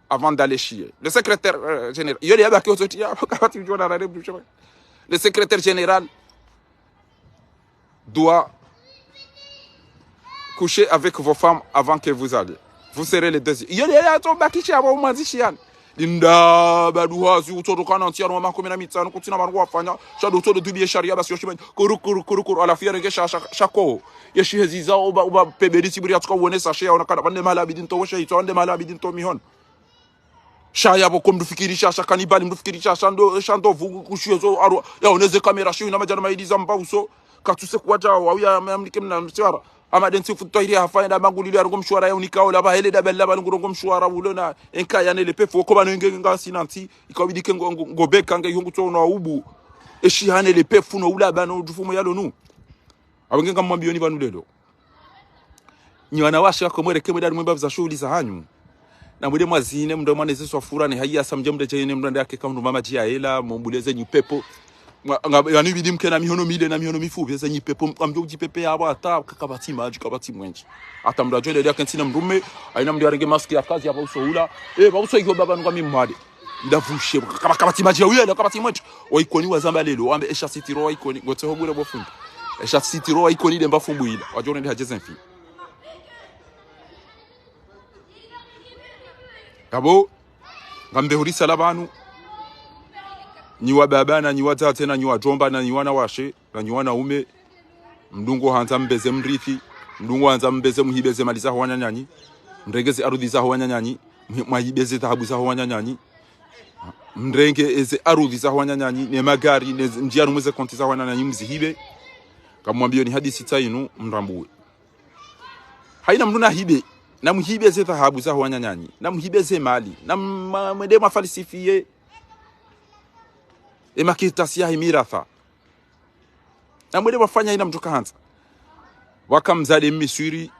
avant d'aller chier. Le secrétaire, euh, général, yo de yabaki otsoti ya, kapvatsi udjona na rebu. Le secrétaire général doit coucher avec vos femmes avant que vous alliez. Vous serez les deuxièmes. Iyo de ya to bakisha abo mwandzishi yani. Linda badu hazi utsodo kana ntsi yanu wa makumi na mitsanu kutsina marongo wafanya. Sha do utsodo dubiye sharia basi yoshimani. Kuru, kuru, kuru, kuru. Halafu yarenge sha, sha, sha ko. Yeshi hezi za uba, uba pebedi tsiburi yatsuka uone sashe ya ona kana. Pvande mahala abidi nto woshe itso, pvande mahala abidi nto mihon. Sha yapvo ko mndru fikiri sha, sha kanibali mndru fikiri sha, sha ndo, sha ndo vugu kushuye zo arwa. Ya oneze kamera shiyo na madjana mayili za mba uso. Katsuse kuwadja wa uya ya mnike mna msiwara. Ama de ntsi futu twahiri hafanya da mangulilo ya rongo mshwara ya unika ola, ba hele da bella ba ngurongo mshwara ulo na enka ya nele pefu, ko ba no inge nga sinanti, ikabidi ke ngo, ngo, ngo beka nge ihungu to no ubu. Eshi hane le pefu no ula ba no jufu mo yalo nu. Abenge nga mwambiyo ni pvanu lelo. Nyi wanawashe wako mweleke mwende mwemba za shughuli za hanyu. Na mwende mwazine mndru mwana ze swafura ne haya sa mdje mndru djayine mndru ndake ka mndru mama djiya ela, mumbule ze nyi pepo. Mwa, nga, yani bidi mke na mihono mile na mihono mifupvi, ze nyi pepo, mdjo djipepe ya wata, kakapvatsi madji, kapvatsi mwenje. Hata mndru adjo nde yake ntsina mndrume, haina mndru yarenge maski ya hazi ya pvauso ula. Eh, pvauso iyo baba nunga mimwade. Ndavushe, kaba, kapvatsi madji ya uyela, kapvatsi mwenje. Wa Ikoni wazamba lelo, wambe esha sitiro wa Ikoni, ngotse ho bure bo fundi. Esha sitiro wa Ikoni de mba fumbu ila. Wadjo nde hadje ze mfi. Kabo, ngambe hurisa la pvanu. Nyi wababa na nyi wadzadze na nyi wadjomba na nyi wanawashe na nyi wanaume. Mndru ngo handza mbeze mrithi. Mndru ngo handza mbeze muhibe ze mali za ho wananyanyi. Mrenge ze arudhi za ho wananyanyi. Mhi-, mwahibe ze dhahabu za ho wananyanyi. Mrenge eze arudhi za ho wananyanyi. Ne magari, ne ze, mdjiya rumwe ze konti za ho wananyanyi mzihibe. Kamwambiyo ni hadisi tsa inu, mrambuwe. Haina mndru na hibe, na muhibe ze dhahabu za ho wananyanyi, na muhibe ze mali, na ma-, mwende mwafalsifiye e makartasi ya he miratha. Na mwende mwafanya haina mndru kahandza. Waka mdzadze Mmiswiri,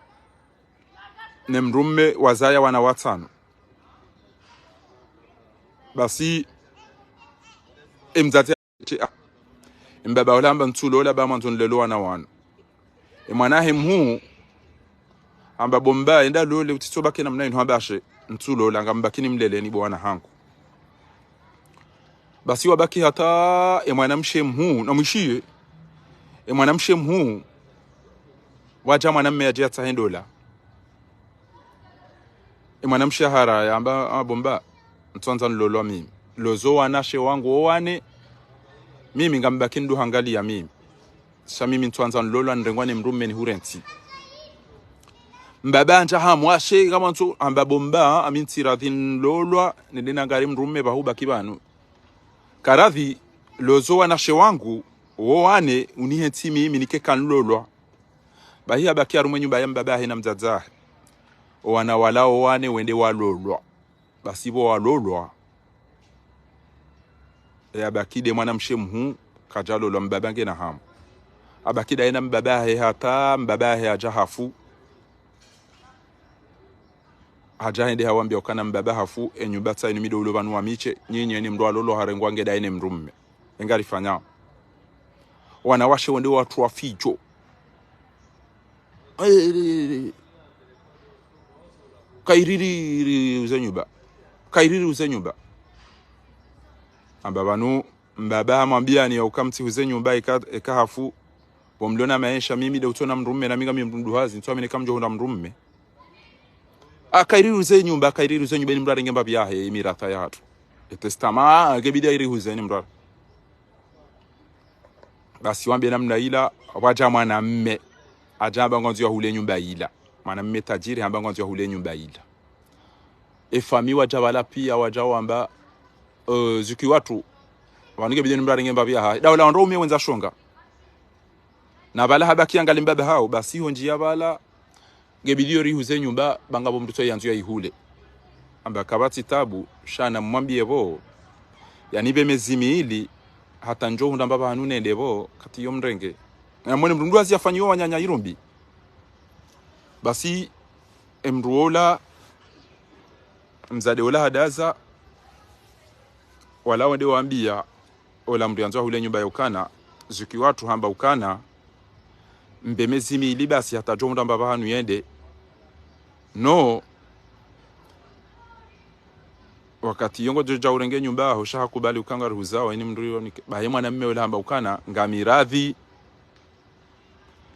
ne mndrume wazaya wana watsano. Basi, e mdzadze Ti, ah. Mbaba ola hamba ntsulola ba mwandzo nilele wana wanu. E mwana he mhuu, hamba bo mba, enda lole, utsitso baki namna inu hamba she, ntsulola, ngambaki nimlele ni bo wana hangu. Basi wabaki hata, e mwanamshe mhuu, na mwishiye, e mwanamshe mhuu, wadja mwanamme yadje yatsahe ndola. E mwanamshe hara yamba, ah, bo mba, ntswandza nilolwa mimi. Lozo wanashe wangu wo wane, mimi ngambaki ndu hangaliya mimi. Sha mimi ntswandza nilolwa nirengwa ne mndrume nihurentsi. Mbaba andja hamwashe, kama ntsu, hamba bo mba, ami ntsiradhi nilolwa, nende nangari mndrume pvahu baki pvanu. Karadhi, lozo wanashe wangu, wo wane, unihentsi mimi nike kanilolwa. Bahi habaki harumwa e nyumba ya mbaba hahe na mdzadze hahe. O wana wala o wane wende walolwa. Basi pvo walolwa. E habaki de mwanamshe mhuu, kadjalolwa mbaba ngena hamu. Habaki daye na mbaba hahe hata, mbaba hahe hadja hafu. Hadja hende hawambia ukana mbaba hafu, e nyumba tsa inu mi ndo ulo pvanu wa mishe, nyinyi eni mndru alolwa harengwa nge daye ne mndrume. Enga rifanya. Wanawashe wende watru wa fidjo. Eh, eh, eh. Kairiri uze nyumba. Kairiri uze nyumba. Hamba pvanu, mbaba hamwambia ni ya uka mtsi uze nyumba eka, eka hafu. Bo mlona maesha, mimi de utsona mndrume, na mi ngami mndru hazi, ntsu amene kamdjo hundra mndrume. Ah, kairiri uze nyumba, kairiri uze nyumba, eni mndru arenge mbapvi yahe, e miratha ya hatru. E testament, ah, ngebidi airi uze ni mndru. Basi wambe namna ila, wadja mwanamme. Hadja hamba ngwandzo ya hule nyumba ila. Mwanamme tajiri hamba ngwandzo ya hule nyumba ila. E fami wadja pvala pia, wadja wamba, eh, zuki watru. Pvanu ngebidi ni mndru arenge mbapvi yahe. Daula wandru ume wendza shonga. Na pvala habaki angali mbaba hawo, basi ho ndjiya pvala, ngebidi yo rihuze nyumba, ba ngapvo mndru tso yandzo ya ihule. Hamba kapvatsi tabu, sha na mwambiye pvo. Yanipve mezi mili, hata ndjo hundra mbapvi hanu nende pvo, kati yo mrenge. Na mwone mndru ndo hazi yafanyiwa wananya irumbi. Basi, e mndru ola, mdzadze ola hadaza, wala wende wambia, ola mndru yandzo ahule nyumba ya ukana, zuki watru hamba ukana, mbe mezi mili basi hata djo mndru amba pvahanu yende. No. Wakati yongo djo dja urenge nyumba aho, sha hakubali uka ngarihuzao, ini mndru yo nike. Bahi mwanamme ola hamba ukana, ngami radhi.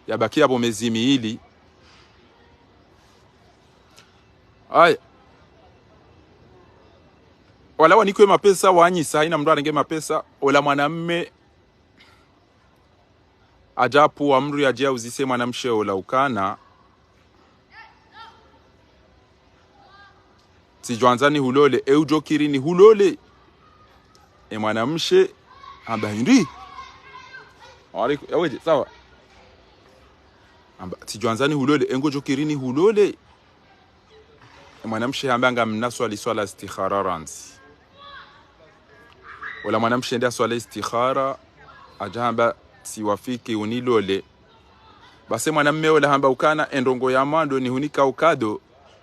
Yabaki yapvo mezi mili. Aya. Wala wanikwe mapesa, wanyisa, haina mndru arenge mapesa, ola mwanamme, adjabu wa mndru yadje yauzise mwanamshe ola ukana. Tsidjwandza nihulole, e udjo kiri nihulole. E mwanamshe, hamba hindri. Waliku, yaweje, sawa. Hamba, tsidjwandza nihulole, e ngodjo kiri nihulole. E mwanamshe hamba, ngamna swali swala istikhara randzi. Ola mwanamshe nde aswali istikhara, hadja hamba, tsiwafiki unilole. Basi mwanamme ola hamba ukana, e ndrongoo ya mwando nihunika ukado,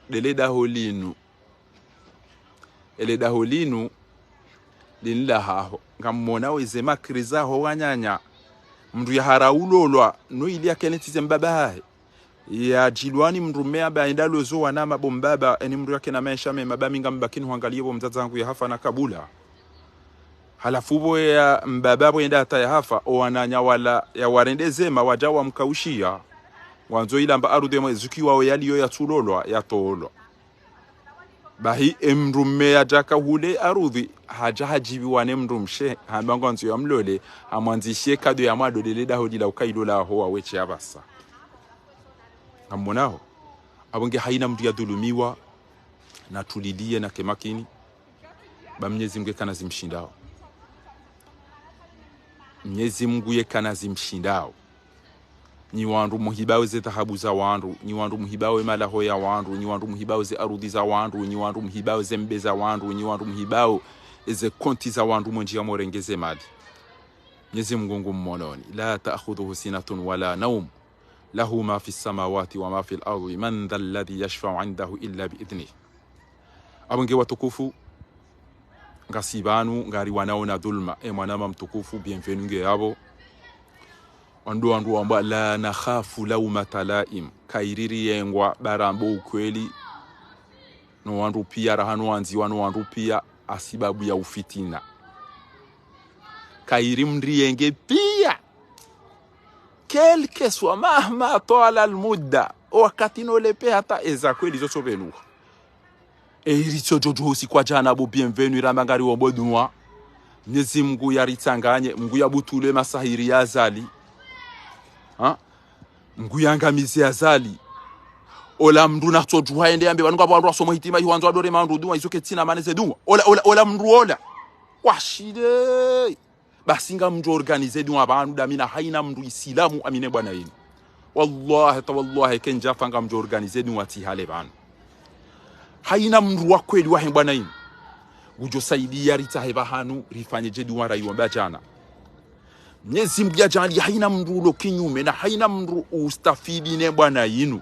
ndele daho linu. Ele daho linu, linu lahaho. Ngamwona weze makri zaho wananya. Mndru yahara ulolwa, no ili yakene tsize mbaba hahe. Yadjilwani mndru mme amba enda lozo wana mabo mbaba, eni mndru yakena maesha mema, ba mi ngambaki nuhangaliye bo mdzadze hangu yahafa na kabula. Halafu bo ya mbaba bo enda hata yahafa, o wananya wala yawarende zema, wadja wamkaushiya. Wandzo ila amba arudhi emwe zuki wawo yaliyo yatsulolwa, yatolwa. Bahi, e mndru mme yadjaka hule arudhi, hadja hadjibiwa ne mndru mshe, hamba ngwandzo yamlole, hamwandzishiye kado ya mwando ndele daho lila ukailo laho waweshe apvasa. Ngamwonaho. Apvo nge haina mndru yadhulumiwa, natuliliye nake makini, ba Mnyezi Mngu yekana zimshindao. Mnyezi Mngu yekana zimshindao. Nyi wandru muhibao ze dhahabu za wandru, nyi wandru muhibao e malaho ya wandru, nyi wandru muhibao ze arudhi za wandru, nyi wandru muhibao ze mbe za wandru, nyi wandru muhibao eze konti za wandru mwendji ya morenge ze mali. Mnyezi Mngu ngu mmononi. لا تأخذه سنة ولا نوم له ما في السماوات وما في الأرض من ذا الذي يشفع عنده إلا بإذنه. Apvo nge watukufu, ngasi pvanu, ngari wanao na dhulma, e mwanama mtukufu, bienvenue nge yapvo. Wandru wandru wamba, لا نخاف لومة لائم. Kairi riyengwa, ba rambo ukweli. No wandru piya, rahanu wandziwa no wandru piya, hasibabu ya ufitina. Kairi mndru yenge piya. Quel que soit, مهما طال المدة. O wakati no lepe hata eza kweli zo tsobeluha. E iritso djodjo usiku wa djana bo bienvenue ramba ngari wombo dunwa. Mnyezi Mngu yaritsanganye, Mngu yabutule masahiri ya Azali. Ha? Mngu yangamize Azali. Ola mndru natsodjuha ende yambe, pvanu ngapvo wandru wasoma hitima, iwandzo wadore mandru dunwa, izo ketsina mane ze dunwa. Ola, ola, ola mndru ola. Washile. Basi ngamdjo organize dunwa pvanu, damina haina mndru isilamu amine bwana yinu. Wallahi, ta wallahi, kendjafa ngamdjo organize dunwa tsi hale pvanu. Haina mndru wa kweli wahe bwana yinu. Ngudjo saidiya ritsahe pvahanu, rifanye dje dunwa rayiwomba djana. Mnyezi Mngu yadjaliye haina mndru ulo kinyume, na haina mndru ustafidi ne bwana yinu.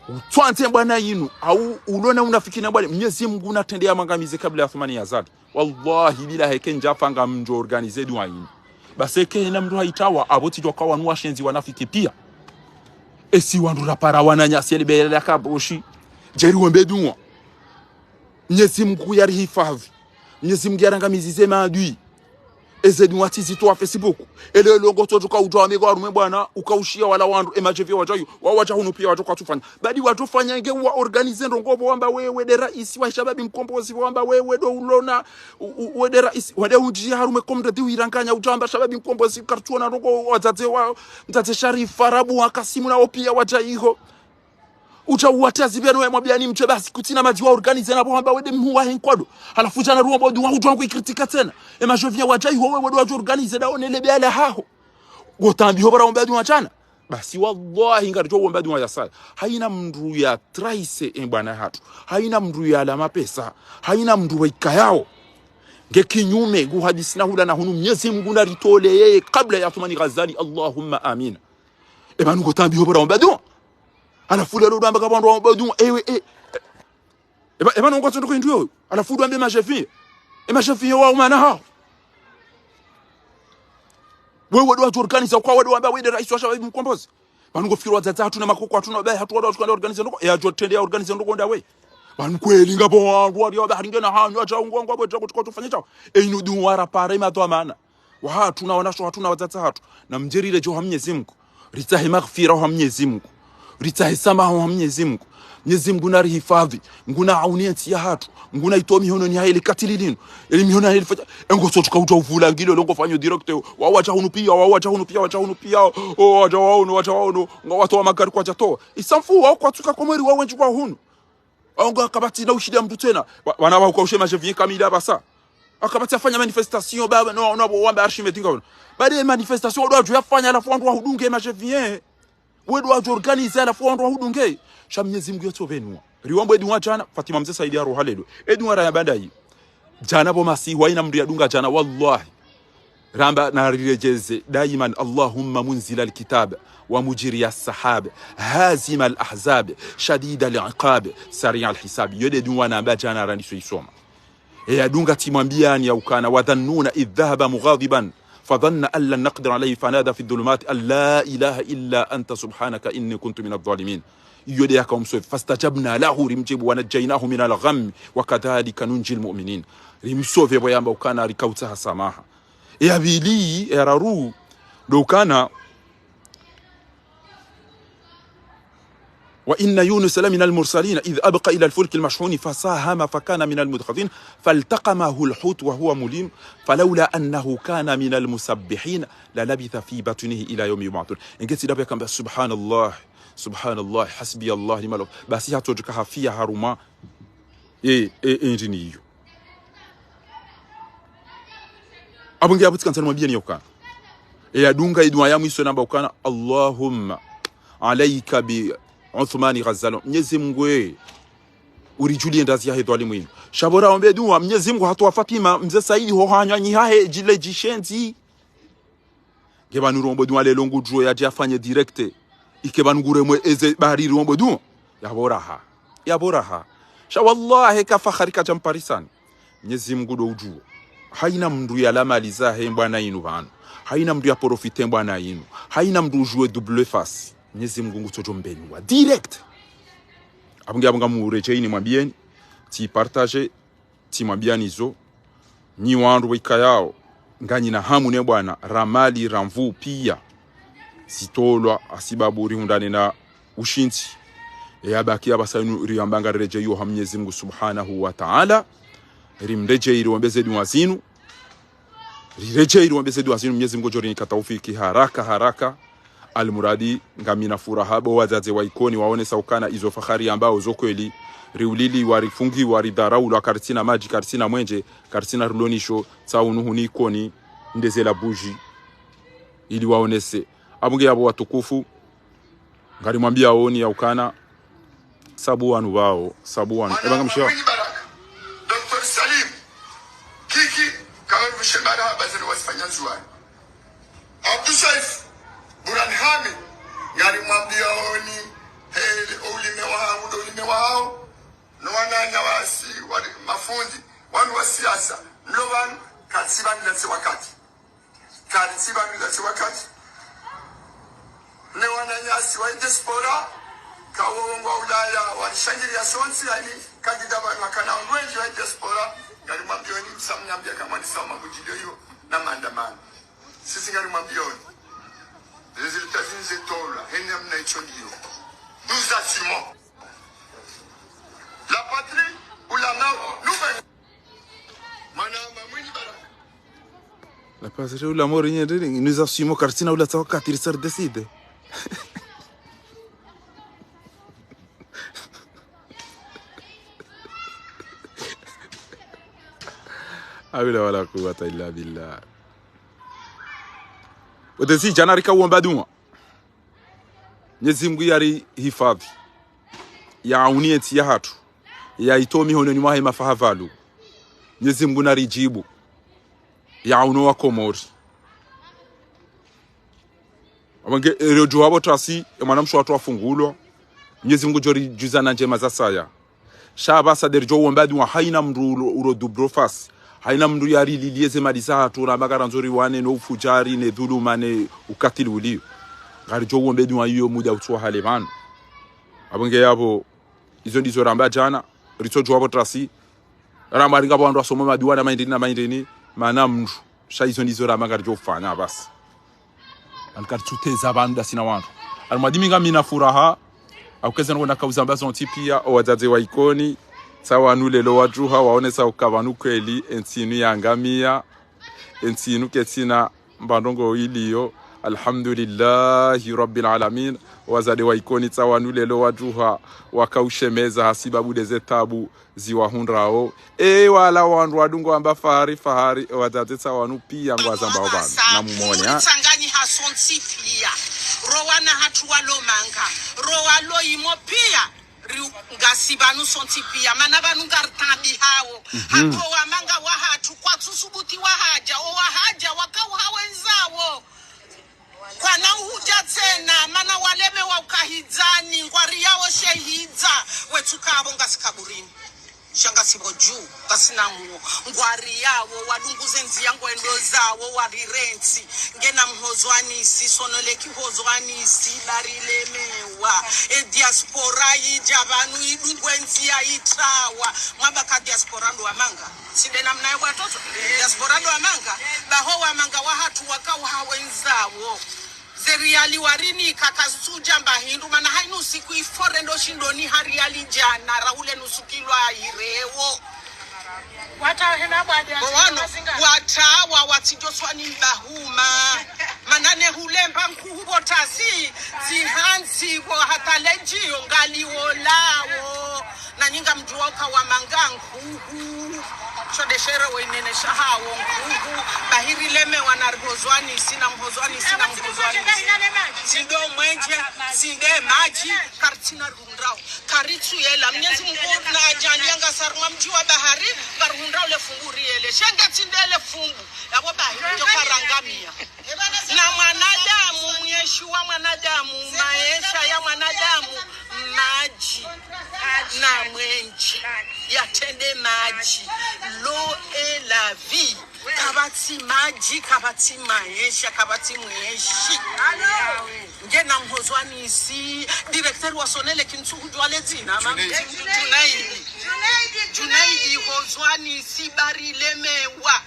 Utswandze bwana yinu, au ulona unafiki na bwana, Mnyezi Mngu natrende yamwangamize kabla ya thumani ya Azali. Wallahi billahi kendjafa ngamdjo organize dunwa yinu. Basi eke na mndru haitawa, apvo tsidjuwa ka wanu washenzi wanafiki piya. Esi wandru rapara wananyasi ele bela kaboshi. Djeri wombe dunwa. Mnyezi Mngu yarihifadhi. Mnyezi Mngu yarangamize ze maadui. Eze dunwa tsi zitowa Facebook. Ele longo toto ka udja wamego warume bwana, ukaushiya wala wandru, e madjevi wadjayo, wa wadja hunu piya wadjo kwatsufanya. Badi wadjo fanya nge wa organize ndrongo pvo wamba wewe nde raisi wa Shababi Mkombozi, pvo wamba wewe ndo ulona, u-, u-, we nde raisi, wende undjiya harumwe komredi wiranganya udja wamba Shababi Mkombozi, kartsuona ndrongo wadzadze wa, mdzadze Sharifa, Rabu wa Kasimu na wo piya wadja iho. Udja uwatazi pvenu we mwambiyani mtwe basi kutsina madji wa organize na pvo hamba wende mhu wahe nkwado. Halafu djana ruombo dunwa udjo wangu ikritika tsena. E madjevi wadja iho wewe ndo wadjo organize na onele bela haho. Ngotambiho bara womba dunwa djana. Basi wallahi ngaridjo womba dunwa ya saya. Haina mndru ya traise e bwana hatru. Haina mndru yala mapesa. Haina mndru waikayao. Nge kinyume, ngu hadisi na hula na hunu Mnyezi Mngu naritole yeye kabla ya Athumani Ghazali. Allahumma amina. E pvanu ngotambiho bara womba dunwa. Halafu lelo ndo amba ka pvandru womba dunwa. Ewe, e. E pva-, e pvanu ngwatsondoko hindru yo. Halafu ndo ambe madjevi. E madjevi wa umana hao. Wewe ndo wadjo organize kwa wewe ndo wamba wewe nde raisi wa Shababi Mkombozi. Pvanu ngofikiri wadzadze hatru na makoko hatru na baye hatru ndo wadjo kanda organize ndoko. E yadjo trende ya organize ndoko ndawe. Pvanu kweli ngapvo wandru wali wamba haringe na hanyu, wadja ungo wangu wabwe djako tuko tufanye chao. E inu dunwa rapara imadhwamana. Wahatru na wanasho hatru na wadzadze hatru. Na mdjerire djo ha Mnyezi Mngu. Ritsahe maghfira ha Mnyezi Mngu. Ritsahe samaha ha Mnyezi Mngu. Mnyezi Mngu narihifadhi. Mngu na auni entsi ya hatru. Mngu na itowe mihononi hahe le katili linu. Eli mihono hahe le fadja. Engo so tuka udja uvula ngilo longo fanyo direct. Wa wadja hunu piya, wa wadja hunu piya, wadja hunu piya. O wadja waono, wadja waono. Nga watowa magari kwadja towa. Isamfu wa kwatsuka Komori wa wendji kwa hunu. Ongo kapvatsi na ushiliya mndru tsena. Wa-, wana wa ukaushe madjevi kamili apvasa. Akapvatsi afanya manifestation, baba, no, no, wamba archimètre ngaono. Bade manifestation, ndo wadjo yafanya, halafu wandru wahudunge, ma chefs, eh. Wewe ndo wadjo organiser, halafu wandru wahudunge. Sha Mnyezi Mngu yotso pvenua. Riwambe edua djana, Fatima Mze Saidi ya roha lelo. Edua rayamba ndayi. Djana pvo masihu, hayina mndru yadunga djana, wallahi. Ramba na riredjeze, daiman, اللهم منزل الكتاب ومجري السحاب هازم الأحزاب شديد العقاب سريع الحساب. Yo nde dua namba djana randiso isoma. Eyadunga tsimwambiani yaukana, وذا النون إذ ذهب مغاضبا فظن أن لن نقدر عليه فنادى في الظلمات أن لا إله إلا أنت سبحانك إني كنت من الظالمين. Iyo nde yaka umsweve. فاستجبنا له, rimdjibu, ونجيناه من الغم وكذلك ننجي المؤمنين. Rimsweve pvo yamba ukana rikautsaha samaha. Eya pvili, eya raru, ndo ukana, وإن يونس لمن المرسلين إذ أبق إلى الفلك المشحون فساهم فكان من المدحضين فالتقمه الحوت وهو مليم فلولا أنه كان من المسبحين للبث في بطنه إلى يوم يبعثون. Enge tsi ndapvo yakamba, سبحان الله، سبحان الله، حسبي الله ونعم الوكيل. Basi hatsodjuka hafiya harumwa, e, e, e, ndrini iyo. Apvo nge yapvo tsi kantsa nimwambieni yaukana. Eyadunga edua ya mwiso namba ukana, اللهم عليك بعثمان غزال. Mnyezi Mngu, uridjulie ndazi yahe dhwalimu inu. Sha pvo raombe dua, Mnyezi Mngu hatowa Fatima Mze Saidi ho hanyanyi hahe djile djishenzi. Nge pvanu rombo dua lelo ngudjuo yadje afanye direct. Ike pvanu nguremwe eze bahari rombo dua. Yapvo raha. Yapvo raha. Sha wallahi ka fahari kadja mparisani. Mnyezi Mngu ndo udjuo. Hayina mndru yala mali zahe mbwana inu pvanu. Hayina mndru ya profite mbwana inu. Hayina mndru udjuwe double face. Mnyezi Mngu ngutsodjo mpvenua. Direct. Apvo nge apvo ngamuredjeyi nimwambieni. Tsi partager. Tsimwambiani zo, nyi wandru waikayao, nganyina hamu ne bwana, ra mali, ra nvuu piya, zitolwa, hasibabu rihundrane na ushindzi. Eya baki yapvasa inu riyamba ngariredjeyi ho ha Mnyezi Mngu Subhanahu wa Ta'ala, rimredjeyi riombe ze dua zinu, riredjeyi riombe ze dua zinu, Mnyezi Mngu ngudjo rinika taufiki haraka, haraka, Almuradi, ngamina furaha bo wadzadze wa Ikoni waonesa ukana izo fahari yambao zo kweli, riuliliwa, rifungiwa, ridharaulwa, karitsina madji, karitsina mwenje, karitsina rilonisho, tsaunu hunu Ikoni, ndeze la buji, ili waonese. Apvo nge yapvo watukufu, ngarimwambiaoni yaukana, sabu wanu pvao, sabu wanu. Eba ngamshiao. Mwinyi Baraka, Docteur Salim, Kiki, kama mshembara haba zinu wasifanya Ndzuwani. Abdou Saif, Bourhane Hamidou, ngarimwambiaoni, hele, o ulime wahangu, ndo ulime wahao, no wananya wasi, wali, mafundi, wanu wa siasa, mlo pvanu, katsi pvanu latsi wakati. Karitsi pvanu latsi wakati. Ne wananyasi wa diaspora, kawo ngwa Ulaya, walishangiriya sontsi, yani, kandida pvanu hakana wendji wa diaspora, ngarimwambiaoni, msamnyambia kamwani sawa mabudjilio iyo, na maandamano. Sisi ngarimwambiaoni. Résultat zinu zetolwa, heni amna icho ndiyo. Nous assumons. La patrie ou la mort, nous venons. Mwana mama Mwinyi Baraka. La patrie ou la mort, nous assumons, karitsina ula tsawa katiri sar décider. La hawla wala quwwata illa billah. Odesi djana rika uomba dua. Mnyezi Mngu yarihifadhwi. Yauni entsi yahatru. Yaitowe mihononi mwahe mafaha pvalu. Mnyezi Mngu naridjibu. Yauni wa Komori. Apvo nge, ero djuwa pvo tasi, e mwana mshe watru afungulwa. Mnyezi Mngu ngudjo ridjuza na ndjema za saya. Sha pvasa nde ridjo uomba dua haina mndru uro, uro double face. Haina mndru yarililiye ze mali zahatru, ramba ngarandzo riwane no ufudjari, ne dhuluma, ne ukatili uliyo. Ngaridjo uombe dua iyo muda utsuwa hale pvanu. Apvo nge yapvo, izo ndizo ramba djana, ritsodjuwa pvo tasi. Ramba ringa pvo wandru wasoma madua na maindrini na maindrini, mana mndru. Sha izo ndizo ramba ngaridjo ufanya pvasa. Ani karitsuteza pvanu ndasi na wandru. Ani mwadimi ngamina furaha. Aukeze nongo na kauzamba zontsi piya, o wadzadze wa Ikoni. Tsawa wanu lelo wadjuha, waonesa uka pvanu kweli, entsi inu yangamia. Entsi inu ketsina mbandrongo iliyo. Alhamdulillahi Rabbil Alamin. Wazade wa Ikoni tsa wanu leo wadjuha, wakaushemeza hasibabu de ze tabu ziwahundrao. E wala wandru wadungo wamba fahari, fahari, e wadzadze tsa wanu piya ngwazambao pvanu. Namumone, ha? Tsanganyi hasontsi piya. Ro wana hatru walo Manga. Ro walo Imo piya. Ri-, ngasi pvanu sontsi piya. Mana pvanu ngari taabihao. Hako wa Manga wahatru kwatsu subuti wahadja. O wahadja wakauha wendzawo. Kwana uhudja tsena, mana walemewa uka hidzani, ngwariyao she hidza, wetsu kapvo ngasi kaburini. Sha ngasi pvo dju, ngasina muo. Ngwariyao, wadunguze ndziya ngwendo zawo, warirentsi. Ngena mhozo anisi, sonoleki hozo anisi, barilemewa. E diaspora yidja pvanu idungwe ndziya itrawa. Mwamba ka diaspora ndo wa Manga. Sinde namna yo bwatoto. Diaspora ndo wa Manga. Baho wa Manga wahatru wakauha wendzawo. Ze riyali warinika kazitsudja mba hindru, mana hayinu siku ifore ndo shindoni ha riyali djana, raule nusu kilo ahirewo. Wata hena bwadi ya Bo wano, mazinga. Watawa watsidjoswa ni mbahuma. Mana ne hulemba nkuhu bo tazi, zihantsi bo hata ledjiyo ngaliolawo. Na nyinga mdjuwa uka wa Manga nkuhu. Sho de shere wo inene shahawo nkuhu. Bahiri lemewa na rihozo anisi, na mhozo anisi, na mhozo anisi. Sindo mwenje, sinde madji, karitsina rihundrao. Karitsu yela. Mnyezi Mungu na ajali yanga saruma mdji wa bahari, ngarihundrao le fumbu riyele. Shenge tsinde le fumbu. Yabo bahiri njo karangamia. Na mwanadamu, mweshi wa mwanadamu, maesha ya mwanadamu, madji na mwenje, yatrende madji. L'eau est la vie. Kapvatsi madji, kapvatsi maesha, kapvatsi mweshi. Ngena mhozo anisi, directeur wa Sonelec ntsu hudjuwa le dzina, ma Junaidi. Junaidi hozo anisi barilemewa.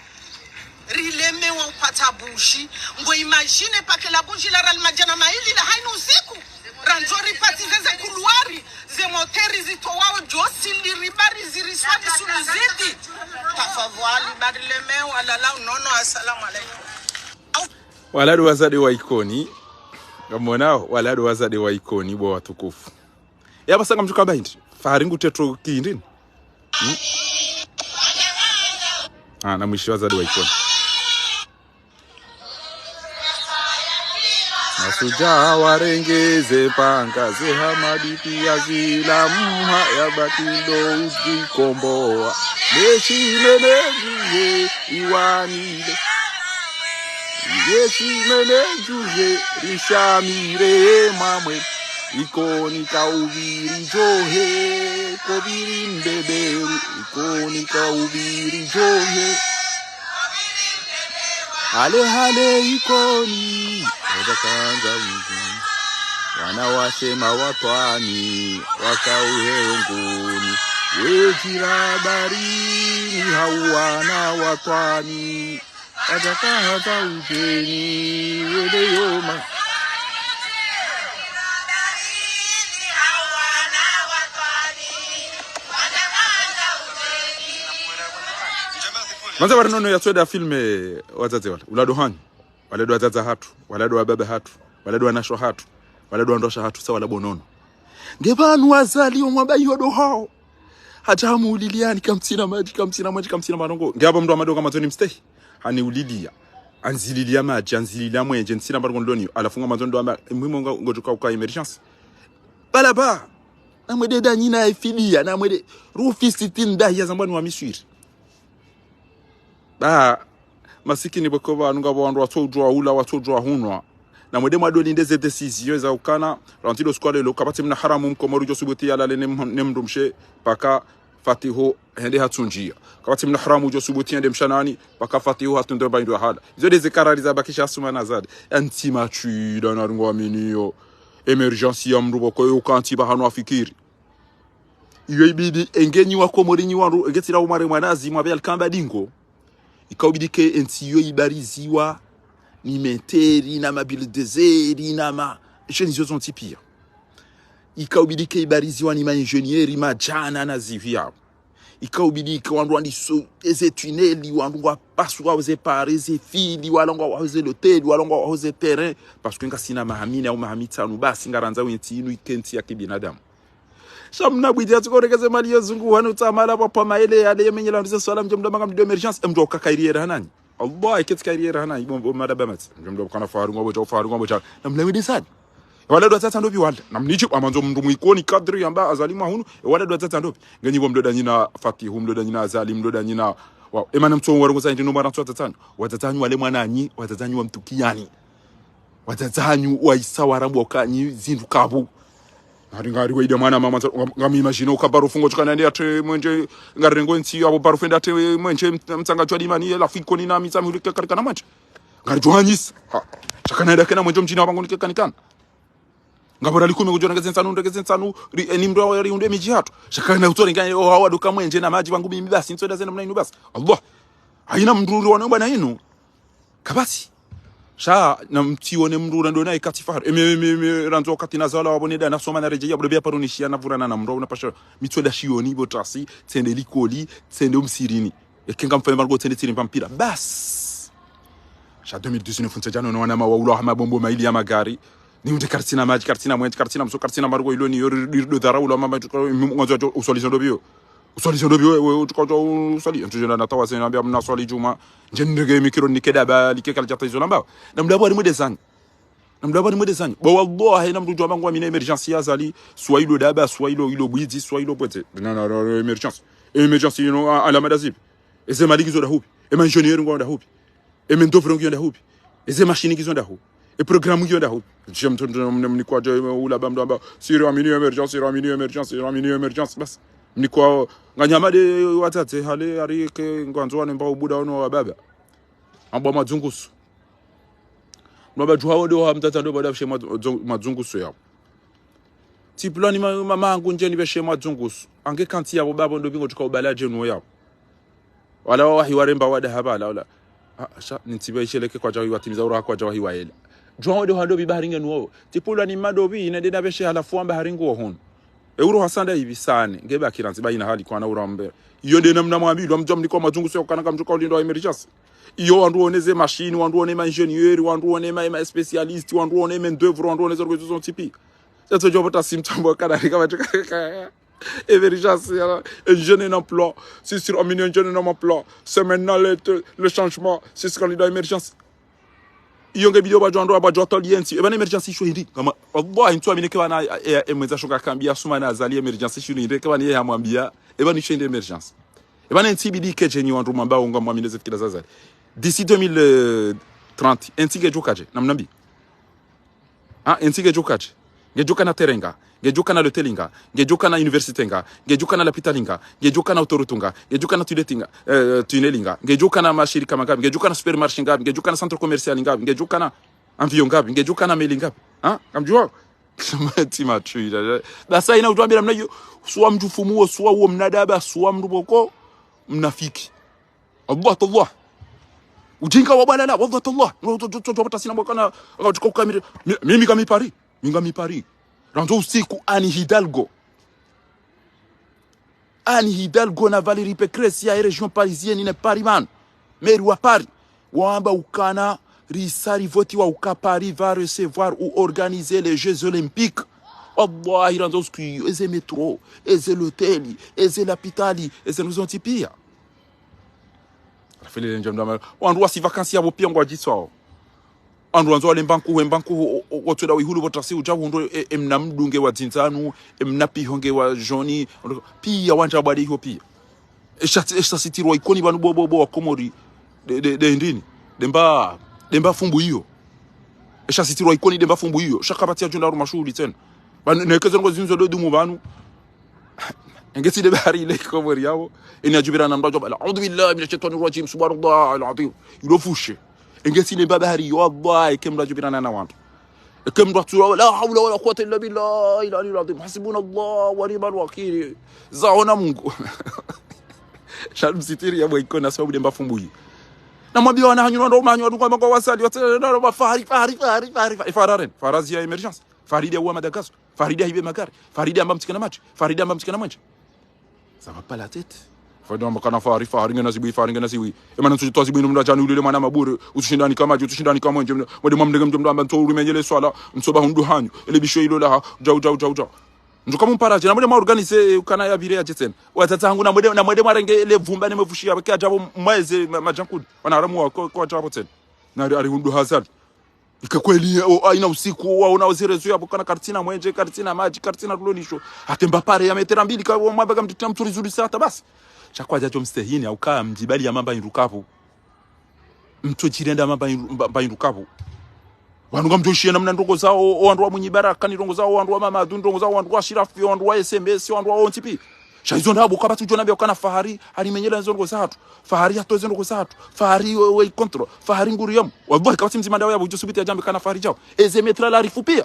Rilemewa upata bushi. Ngo imagine pake la bushi la rali madjana mayili la hayinu usiku. Randzo ripatsi ze ze couloir, ze moteri zitowao djosi, liribari ziriswa disulu ziti. Tafadhwali, barilemewa, lala unono, assalamu alaikum. Wala ndo wazade wa Ikoni. Ngamonao, wala ndo wazade wa Ikoni, bo watukufu. Yapvo sa ngamdjo kamba hindri. Fahari ngutetro kihindri. Hmm? Ah, na mwishi wazade wa Ikoni. Mashudjaa warenge ze panga, ze hamadi piya zilamha, ya batindo uzikombowa. Leshi mene njuye iwanile. Leshi mene njuye rishamire mwamwe. Ikoni kaubiri djohe, kobiri mbeberu, Ikoni kaubiri djohe. Hale hale Ikoni, wadja kandza mdji. Wanawashe mawatwani, wakauhe ongoni. Wedjira barini hau wanawatwani. Wadja kahandza udjeni, wele yoma. Mandza bari nono ya tsweda filme wadzadze wala. Wala ndo hanyu. Wala ndo wadzadze hatru. Wala ndo wababa hatru. Wala ndo wanashe hatru. Wala ndo wandru washe hatru. Sa wala bo nono. Nge pvanu wazali omwamba iyo ndo hao. Hata hamuuliliani kamtsina madji, kamtsina madji, kamtsina marongo. Nge apvo mndru wa madji kamtsoni mstehi. Haniulilia. Anzililia madji, anzililia mwenje, ntsina marongo ndoniyo. Halafu ngamwandzo ndo amba, muhimu nga, ngodjo ka uka émergence. Pvala ba. Namwede da nyina ya ifidia, namwede rufi sitini da ya zambwani wa miswiri. Ba, masikini bweko pvanu ngapvo wandru watsodjuwa hula, watsodjuwa hunwa. Namwede mwadolinde ze décision za ukana, rantsi ndo siku wa leo, kapvatsi mna haramu mkomori udjo subuti yalale ne mh-, ne mndru mshe, paka Fatihu, hende hatsundjia. Kapvatsi mna haramu udjo subuti yende mshanani, paka Fatihu hatunde mba indru ya hala. Izo nde ze karari za bakisha Assoumani Azali. Yantsi matshwida na rungo aminiyo. Émergence ya mndru boko yo kantsi pvahanu afikiri. Iyo ibidi, engenyi wa Komori nyi wandru, engetsi la umare mwanazi, mwabe alikamba dingo. Ikaubidi ke entsi iyo ibariziwa, ni menteri, na ma bulldozeri, na ma, sheni ziyo zontsi piya. Ikaubidi ke ibariziwa ni ma ingénieur, madjana na zivi yao. Ika ubidi ika wandru wandiso eze tunnel, wandru ngwapasuao ze pare, ze fil, wala ngwawaho ze loteli, wala ngwawaho ze terrain. Parce que ngasina maha mine au maha mitsanu, basi ngarandza yentsi inu ike ntsi ya kibinadamu. Sha mna bwidi yatsuko rekeze mali yo zungu hanu tsamala pvwa pvwa maele yale yemenyela nduze swala mdjo mdoma ngamdido émergence, emdjo ukakairiera hananyi. Allah, iketsi kairiera hananyi, bo, bo, madaba matsi. Mdjo mdoma kana faharu ngwabodja, faharu ngwabodja. Na mlewede sani. Ewala dwa tsatsa ndopvi wala. Na mnidjibu, amandzo mndru mwikoni kadri yamba Azali mwa hunu. Ewala dwa tsatsa ndopvi. Ngenyi bo mdoda nyina Fatihu, mdoda nyina Azali, mdoda nyina. Wa, emana mtso warongoza ndi no mwana mtso watsatsanyu. Watsatsanyu wale mwananyi, watsatsanyu wamtukiyani. Watsatsanyu waisa warabu wakanyi zindru kabu. Ngari, ngari waida mwana mama, ngam-, ngami imagine uka barufu ngo tsukana ndi ate mwenje, ngari rengo ntsi abo barufu ndi ate mwenje, mt-, mtsanga tswa dimani, ye lafu ikoni na mitsa mihulike karikana mwenje. Ngari djuhanyisa. Ha. Tsakana nda kena mwenje mdjini wabangu nike kanikana. Ngabora likume kudjo ndegeze ntsanu, ndegeze ntsanu, ri, eni mdru wa ri unde midji hatru. Tsakana utsore nga, o, hawa duka mwenje na madji bangu mimi basi, ntsoda zena mna inu basi. Allah. Haina mdru uri wana bwana inu. Kabasi. Sha, na mtsione mdru ura ndo na ikati faharu. Eme, eme, eme, randzu wakati nazalwa wabone da nasoma na redjeya, bado bia paro nishiya na vurana na mdru, una pasha. Mitsoda shioni, bo tasi, tsende likoli, tsende umsirini. Eke ngamfanya mbango tsende tsiri mba mpira. Basi. Sha deux mille dix-neuf, ntse djano, no wana mawa ulo hama bombo maili ya magari. Ni unde kartsina madji, kartsina mwenje, kartsina mso, kartsina marugo ilo ni yo ri, ri, ri, dharau ulo mama, mwandzo uswali zondo bio. Uswali zondo bio, we, utuka ujo uswali. Ntsu jenda natawa zena, ambia mna swali djuma. Nje ndege mikiro nike daba, like kala djata izo nambao. Na mdaba ari mwede zanyi. Na mdaba ari mwede zanyi. Bo wallahi, na mdru djwa bangu amina émergence ya Azali. Swa ilo daba, swa ilo, ilo bwidzi, swa ilo bwete. Na, na, na, na, émergence. Émergence, you know, a, ala madazibi. Eze maliki zo da hubi. Ema ingénieur ngo da hubi. Eme ndopvo rongi yonda hubi. Eze machine ki zonda hu. E programme ki yonda hubi. Tsisha mtru mtru mnikwa djo ula ba mdru amba. Siri amini émergence, siri amini émergence, siri amini émergence. Basi. Mnikwa nganyama de watsatse hale ari ke ngwandzo wane mba ubuda ono wa baba. Ambwa madzungusu. Mdru amba djuha wode wa mtsatsa ndo bada fishe madzu-, dzo-, madzungusu yao. Tsipulani ma-, mamangu ndjeni beshe madzungusu. Ange kantsi yabo babo ndo bingo tuka ubala djenu yabo. Wala wawahi waremba wada haba, wala, wala. Ah, sha, nintsiba isheleke kwadja watimiza ura kwadja wahi waela. Djuwa wade hando bi bahari ngenu wao. Tsipulani madobi, ina dena beshe halafu wamba haringu wahunu. E uro hasanda ibi sane. Ngeba kiranzi ba ina hali kwana urambe. Iyo dena mna mwambi, ilo mdjwa mnikwa madzungusu ya kukana kamdjuka ulindo wa émergence. Iyo wandru wone ze machine, wandru wone ma ingénieur, wandru wone ma, ma spécialiste, wandru wone ma ndevro, wandru wone ze organisations tipi. Sasa djo bota simtambo kana rika ba émergence, ya, un jeune en emploi. Si sur un million jeune en emploi. C'est maintenant le, le changement. C'est ce qu'on dit dans l'émergence. Iyo nge bidio badjo ando, badjo atoli yentsi. Eba na émergence isho hindri. Kama, wallahi, ntsu amine ke bana, e, e, e, mwenza shoka kambi ya suma na Azali émergence isho hindri. Ke bana ye hamwambia. Eba ni shende émergence. Eba na ntsi bidi ke djenyi wandru mwamba unga mwamine ze fikira za Azali. D'ici deux mille trente, ntsi ke djo kadje. Namnambi. Ah, entsi ngedjo kadje. Ngedjo kana terrain nga. Ngedjo kana loteli nga. Ngedjo kana université nga. Ngedjo kana lapitali nga. Ngedjo kana autoroute nga. Ngedjo kana tunnel nga. Eh, tunnel nga. Ngedjo kana mashirika mangapi. Ngedjo kana supermarché ngapi. Ngedjo kana centre commercial ngapi. Ngedjo kana avion ngapi. Ngedjo kana meli ngapi. Ha? Kamdjuwa? Tima tui, la, la. Basi ina udjwambia mna yo. Suwa mdjufumu wo, suwa uwo mnadaba, suwa mdru boko. Mnafiki. Allah, tallah. Ujinga wa balala, wallah, tallah. Ngo to to to to sina mwakana, akatuka ukamire. Mi, mi, mi ngami Paris. Mi ngami Paris. Randzo usiku Anne Hidalgo. Anne Hidalgo na Valérie Pécresse ya région parisienne ne Paris man. Maire wa Paris. Wamba ukana risa rivoti wa uka Paris va recevoir ou organiser les Jeux Olympiques. Wallahi, randzo usiku iyo, eze métro, eze loteli, eze lapitali, eze ndru zontsi pia. Rafele le ndjamdama. Wandru wasi vacances yabo pia ngwadjiswao. Wandru wandzo wale mbankuhu, e mbankuhu, o, o, o, tsoda wihulu botasi udja hundro, e, e mna mdunge wa dzindzanu, e mna piho nge wa joni, pia wandja bwade iho pia. Esha, esha sitirwa ikoni banu bo, bo, bo wa Komori, de, de, de ndini, de mba, de mba fumbu iyo. Esha sitirwa ikoni de mba fumbu iyo. Shaka bati ya djunda haru mashuhuli tsena. Banu, neke ze ndrongo zindzo do dumu banu. Engeti de bahari ile Komori yabo. Eni adjubira na mdru adjoba, أعوذ بالله من الشيطان الرجيم، سبحان الله العظيم. Ilo fushe. Engeti de mba bahari yo Allah, eke mdru adjubira na, na wandru. Eke mdru atsura, لا حول ولا قوة إلا بالله العلي العظيم. حسبنا الله ونعم الوكيل. Zaona Mungu. Sha msitiri yabo ikoni sababu de mba fumbu iyo. Na mwambia wana hanyu ndo manyu wadunga mako wasali, watsala, ndo mafahari, fahari, fahari, fahari, fahari. Fararen, farazi ya émergence. Faridi ya uwa Madagascar. Faridi ya hibe magari. Faridi ya mba mtsikana madji. Faridi ya mba mtsikana mwenje. Ça va pas la tête. Fadi wamba kana Fahari, Fahari ngena zibwi, Fahari ngena zibwi. Emana ntsu twa zibwi ndo mndru adjani ulile mwana mabure, utsushinda nika madji, utsushinda nika mwenje, mwende mwamrenge mndru amba ntsu urumenyele swala, ntsu ba hundru hanyu, ele bisho ilo laha, djau, djau, djau, djau. Ndjuka mumpara dje, na mwende mwa organiser, eh, kana ya vire ya dje tsena. Wadzadze hangu na mwende, na mwende mwarenge ele vumba ne mwevushi ya, ke adjabo mweze ma-, madjankudi. Wana haramu wa ko, ko adjabo tsena. Na ari, ari hundru hazali. Ika kweli, o, aina usiku, waona ozile zo yapvo kana karitsina mwenje, karitsina madji, karitsina lulonisho. Hata mba pare ya metera mbili ka, wamwamba ka mtiti ya mturi zuri sata basi. Shakwa djadjo mstehini, hauka mdjibali ya mamba indru kapvo. Mtso chirenda mamba indru, mba, mba indru kapvo. Wanu ngamdjo shiya namna ndrongo zao, o wandru wa Mwinyi Baraka ni ndrongo zao, o wandru wa Mamadu ndrongo zao, o wandru wa Shirafi, o wandru wa S M S, o wandru wa O N T P. Sha izo ndapvo kapvatsi udjo nambia ukana Fahari, alimenyela izo ndrongo zahatru. Fahari hatowa izo ndrongo zahatru. Fahari we, we control. Fahari nguri yamu. Wallahi kapvatsi mdzima ndawe yapvo udjo subiti ya djambe kana Fahari djao. Eze metra la rifupia.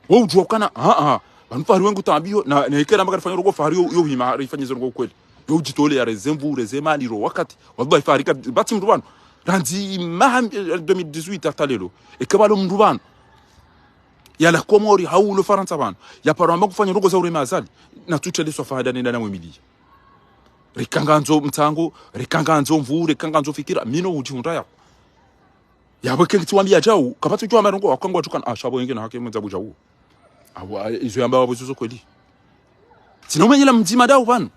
Wo udjua ukana, ha, ha. Pvanu Fahari wengu tambio, na, na ikera mba karifanya ndrongo Fahari yo, yo hima, rifanya izo ndrongo kweli. Yo udjitole ya reze nvu, reze mali, ro wakati. Wallahi Fahari ka, pvatsi mndru pvanu. Randzi maha, eh, deux mille dix-huit hata lelo. Eka pvalo mndru pvanu. Ya la Komori, hau lo Farantsa pvanu. Ya paro amba kufanya ndrongo za urema Azali. Na tutele swa fahada nenda na wemiliya. Reka ngandzo mtsango, reka ngandzo nvu, reka ngandzo fikira. Mi no udjihundra yako. Yapvo ke ngitsi wambiya djau, kapvatsi udjo amba ndrongo, wakangwa tukana, ah, sha pvo yenge na haki mwendza budjau. Apvo, ah, izo yamba wapvo izo zo kweli. Tsina umenyela mdzima ndau pvanu.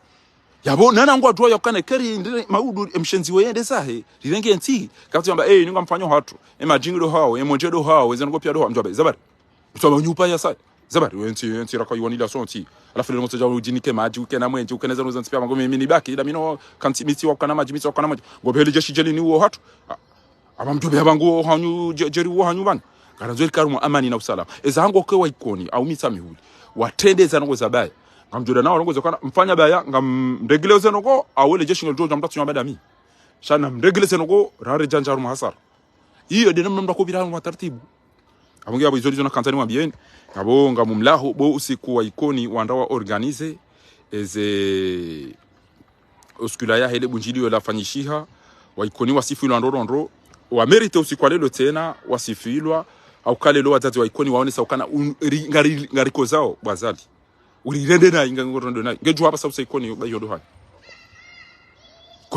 Yapvo, nana ngwadjuwa yokana keri ndire maudu emshenzi weye nde zahe, rirenge ntsi, kapvatsi yamba, eh, ninga mfanyo hatru, emadjingi ndo hao, emwenje ndo hao, eze ndrongo pia ndo hao, mdjuwa be, zabari. Mdjuwa be nyupa ya saya. Zabari, we ntsi, we ntsi raka yuwani la so ntsi. Halafu lelo motso djao udjinike madji, ukena mwenje, ukena zanu za ntsi pia, mango mi, mi nibaki, ila mi no, kantsi mi tsi wakana madji, mi tsi wakana mwenje. Ngo pvele jeshi djeli ni uwo hatru. Ah, aba mdjuwa be aba ngo hanyu, dje-, djeri wo hanyu pvanu. Ngarandzo eri karumu amani na usalama. Eza hangu ke wa Ikoni, au Mitsamihuli. Watrende eza ndrongo za baya. Ngamdjo dana wa ndrongo za kana, mfanya baya, ngamregile uze ndrongo, awele jeshi ngelo djo djamtatu nyamba dami. Sha namregile ze ndrongo, rare djandja rumu hasara. Iyo, dena mna mna kubira harumwa taratibu. Apvo nge apvo izo ndizo nakandza niwambiyeni. Apvo ngamumlaho, bo usiku wa Ikoni, wandra wa organiser, eze, usiku la ya hele bundjiliyo lafanyishiha, wa Ikoni wasifilwa ndrondro, wa mérité usiku wa lelo tsena, wasifilwa, hauka lelo wadzadze wa Ikoni waonesa ukana un-, ri-, ngari-, ngarikozao, bo Azali. Urirende nayi, nga ngorendo nayi. Ngedjuwa hapvasa usa Ikoni, ba yondo hayi.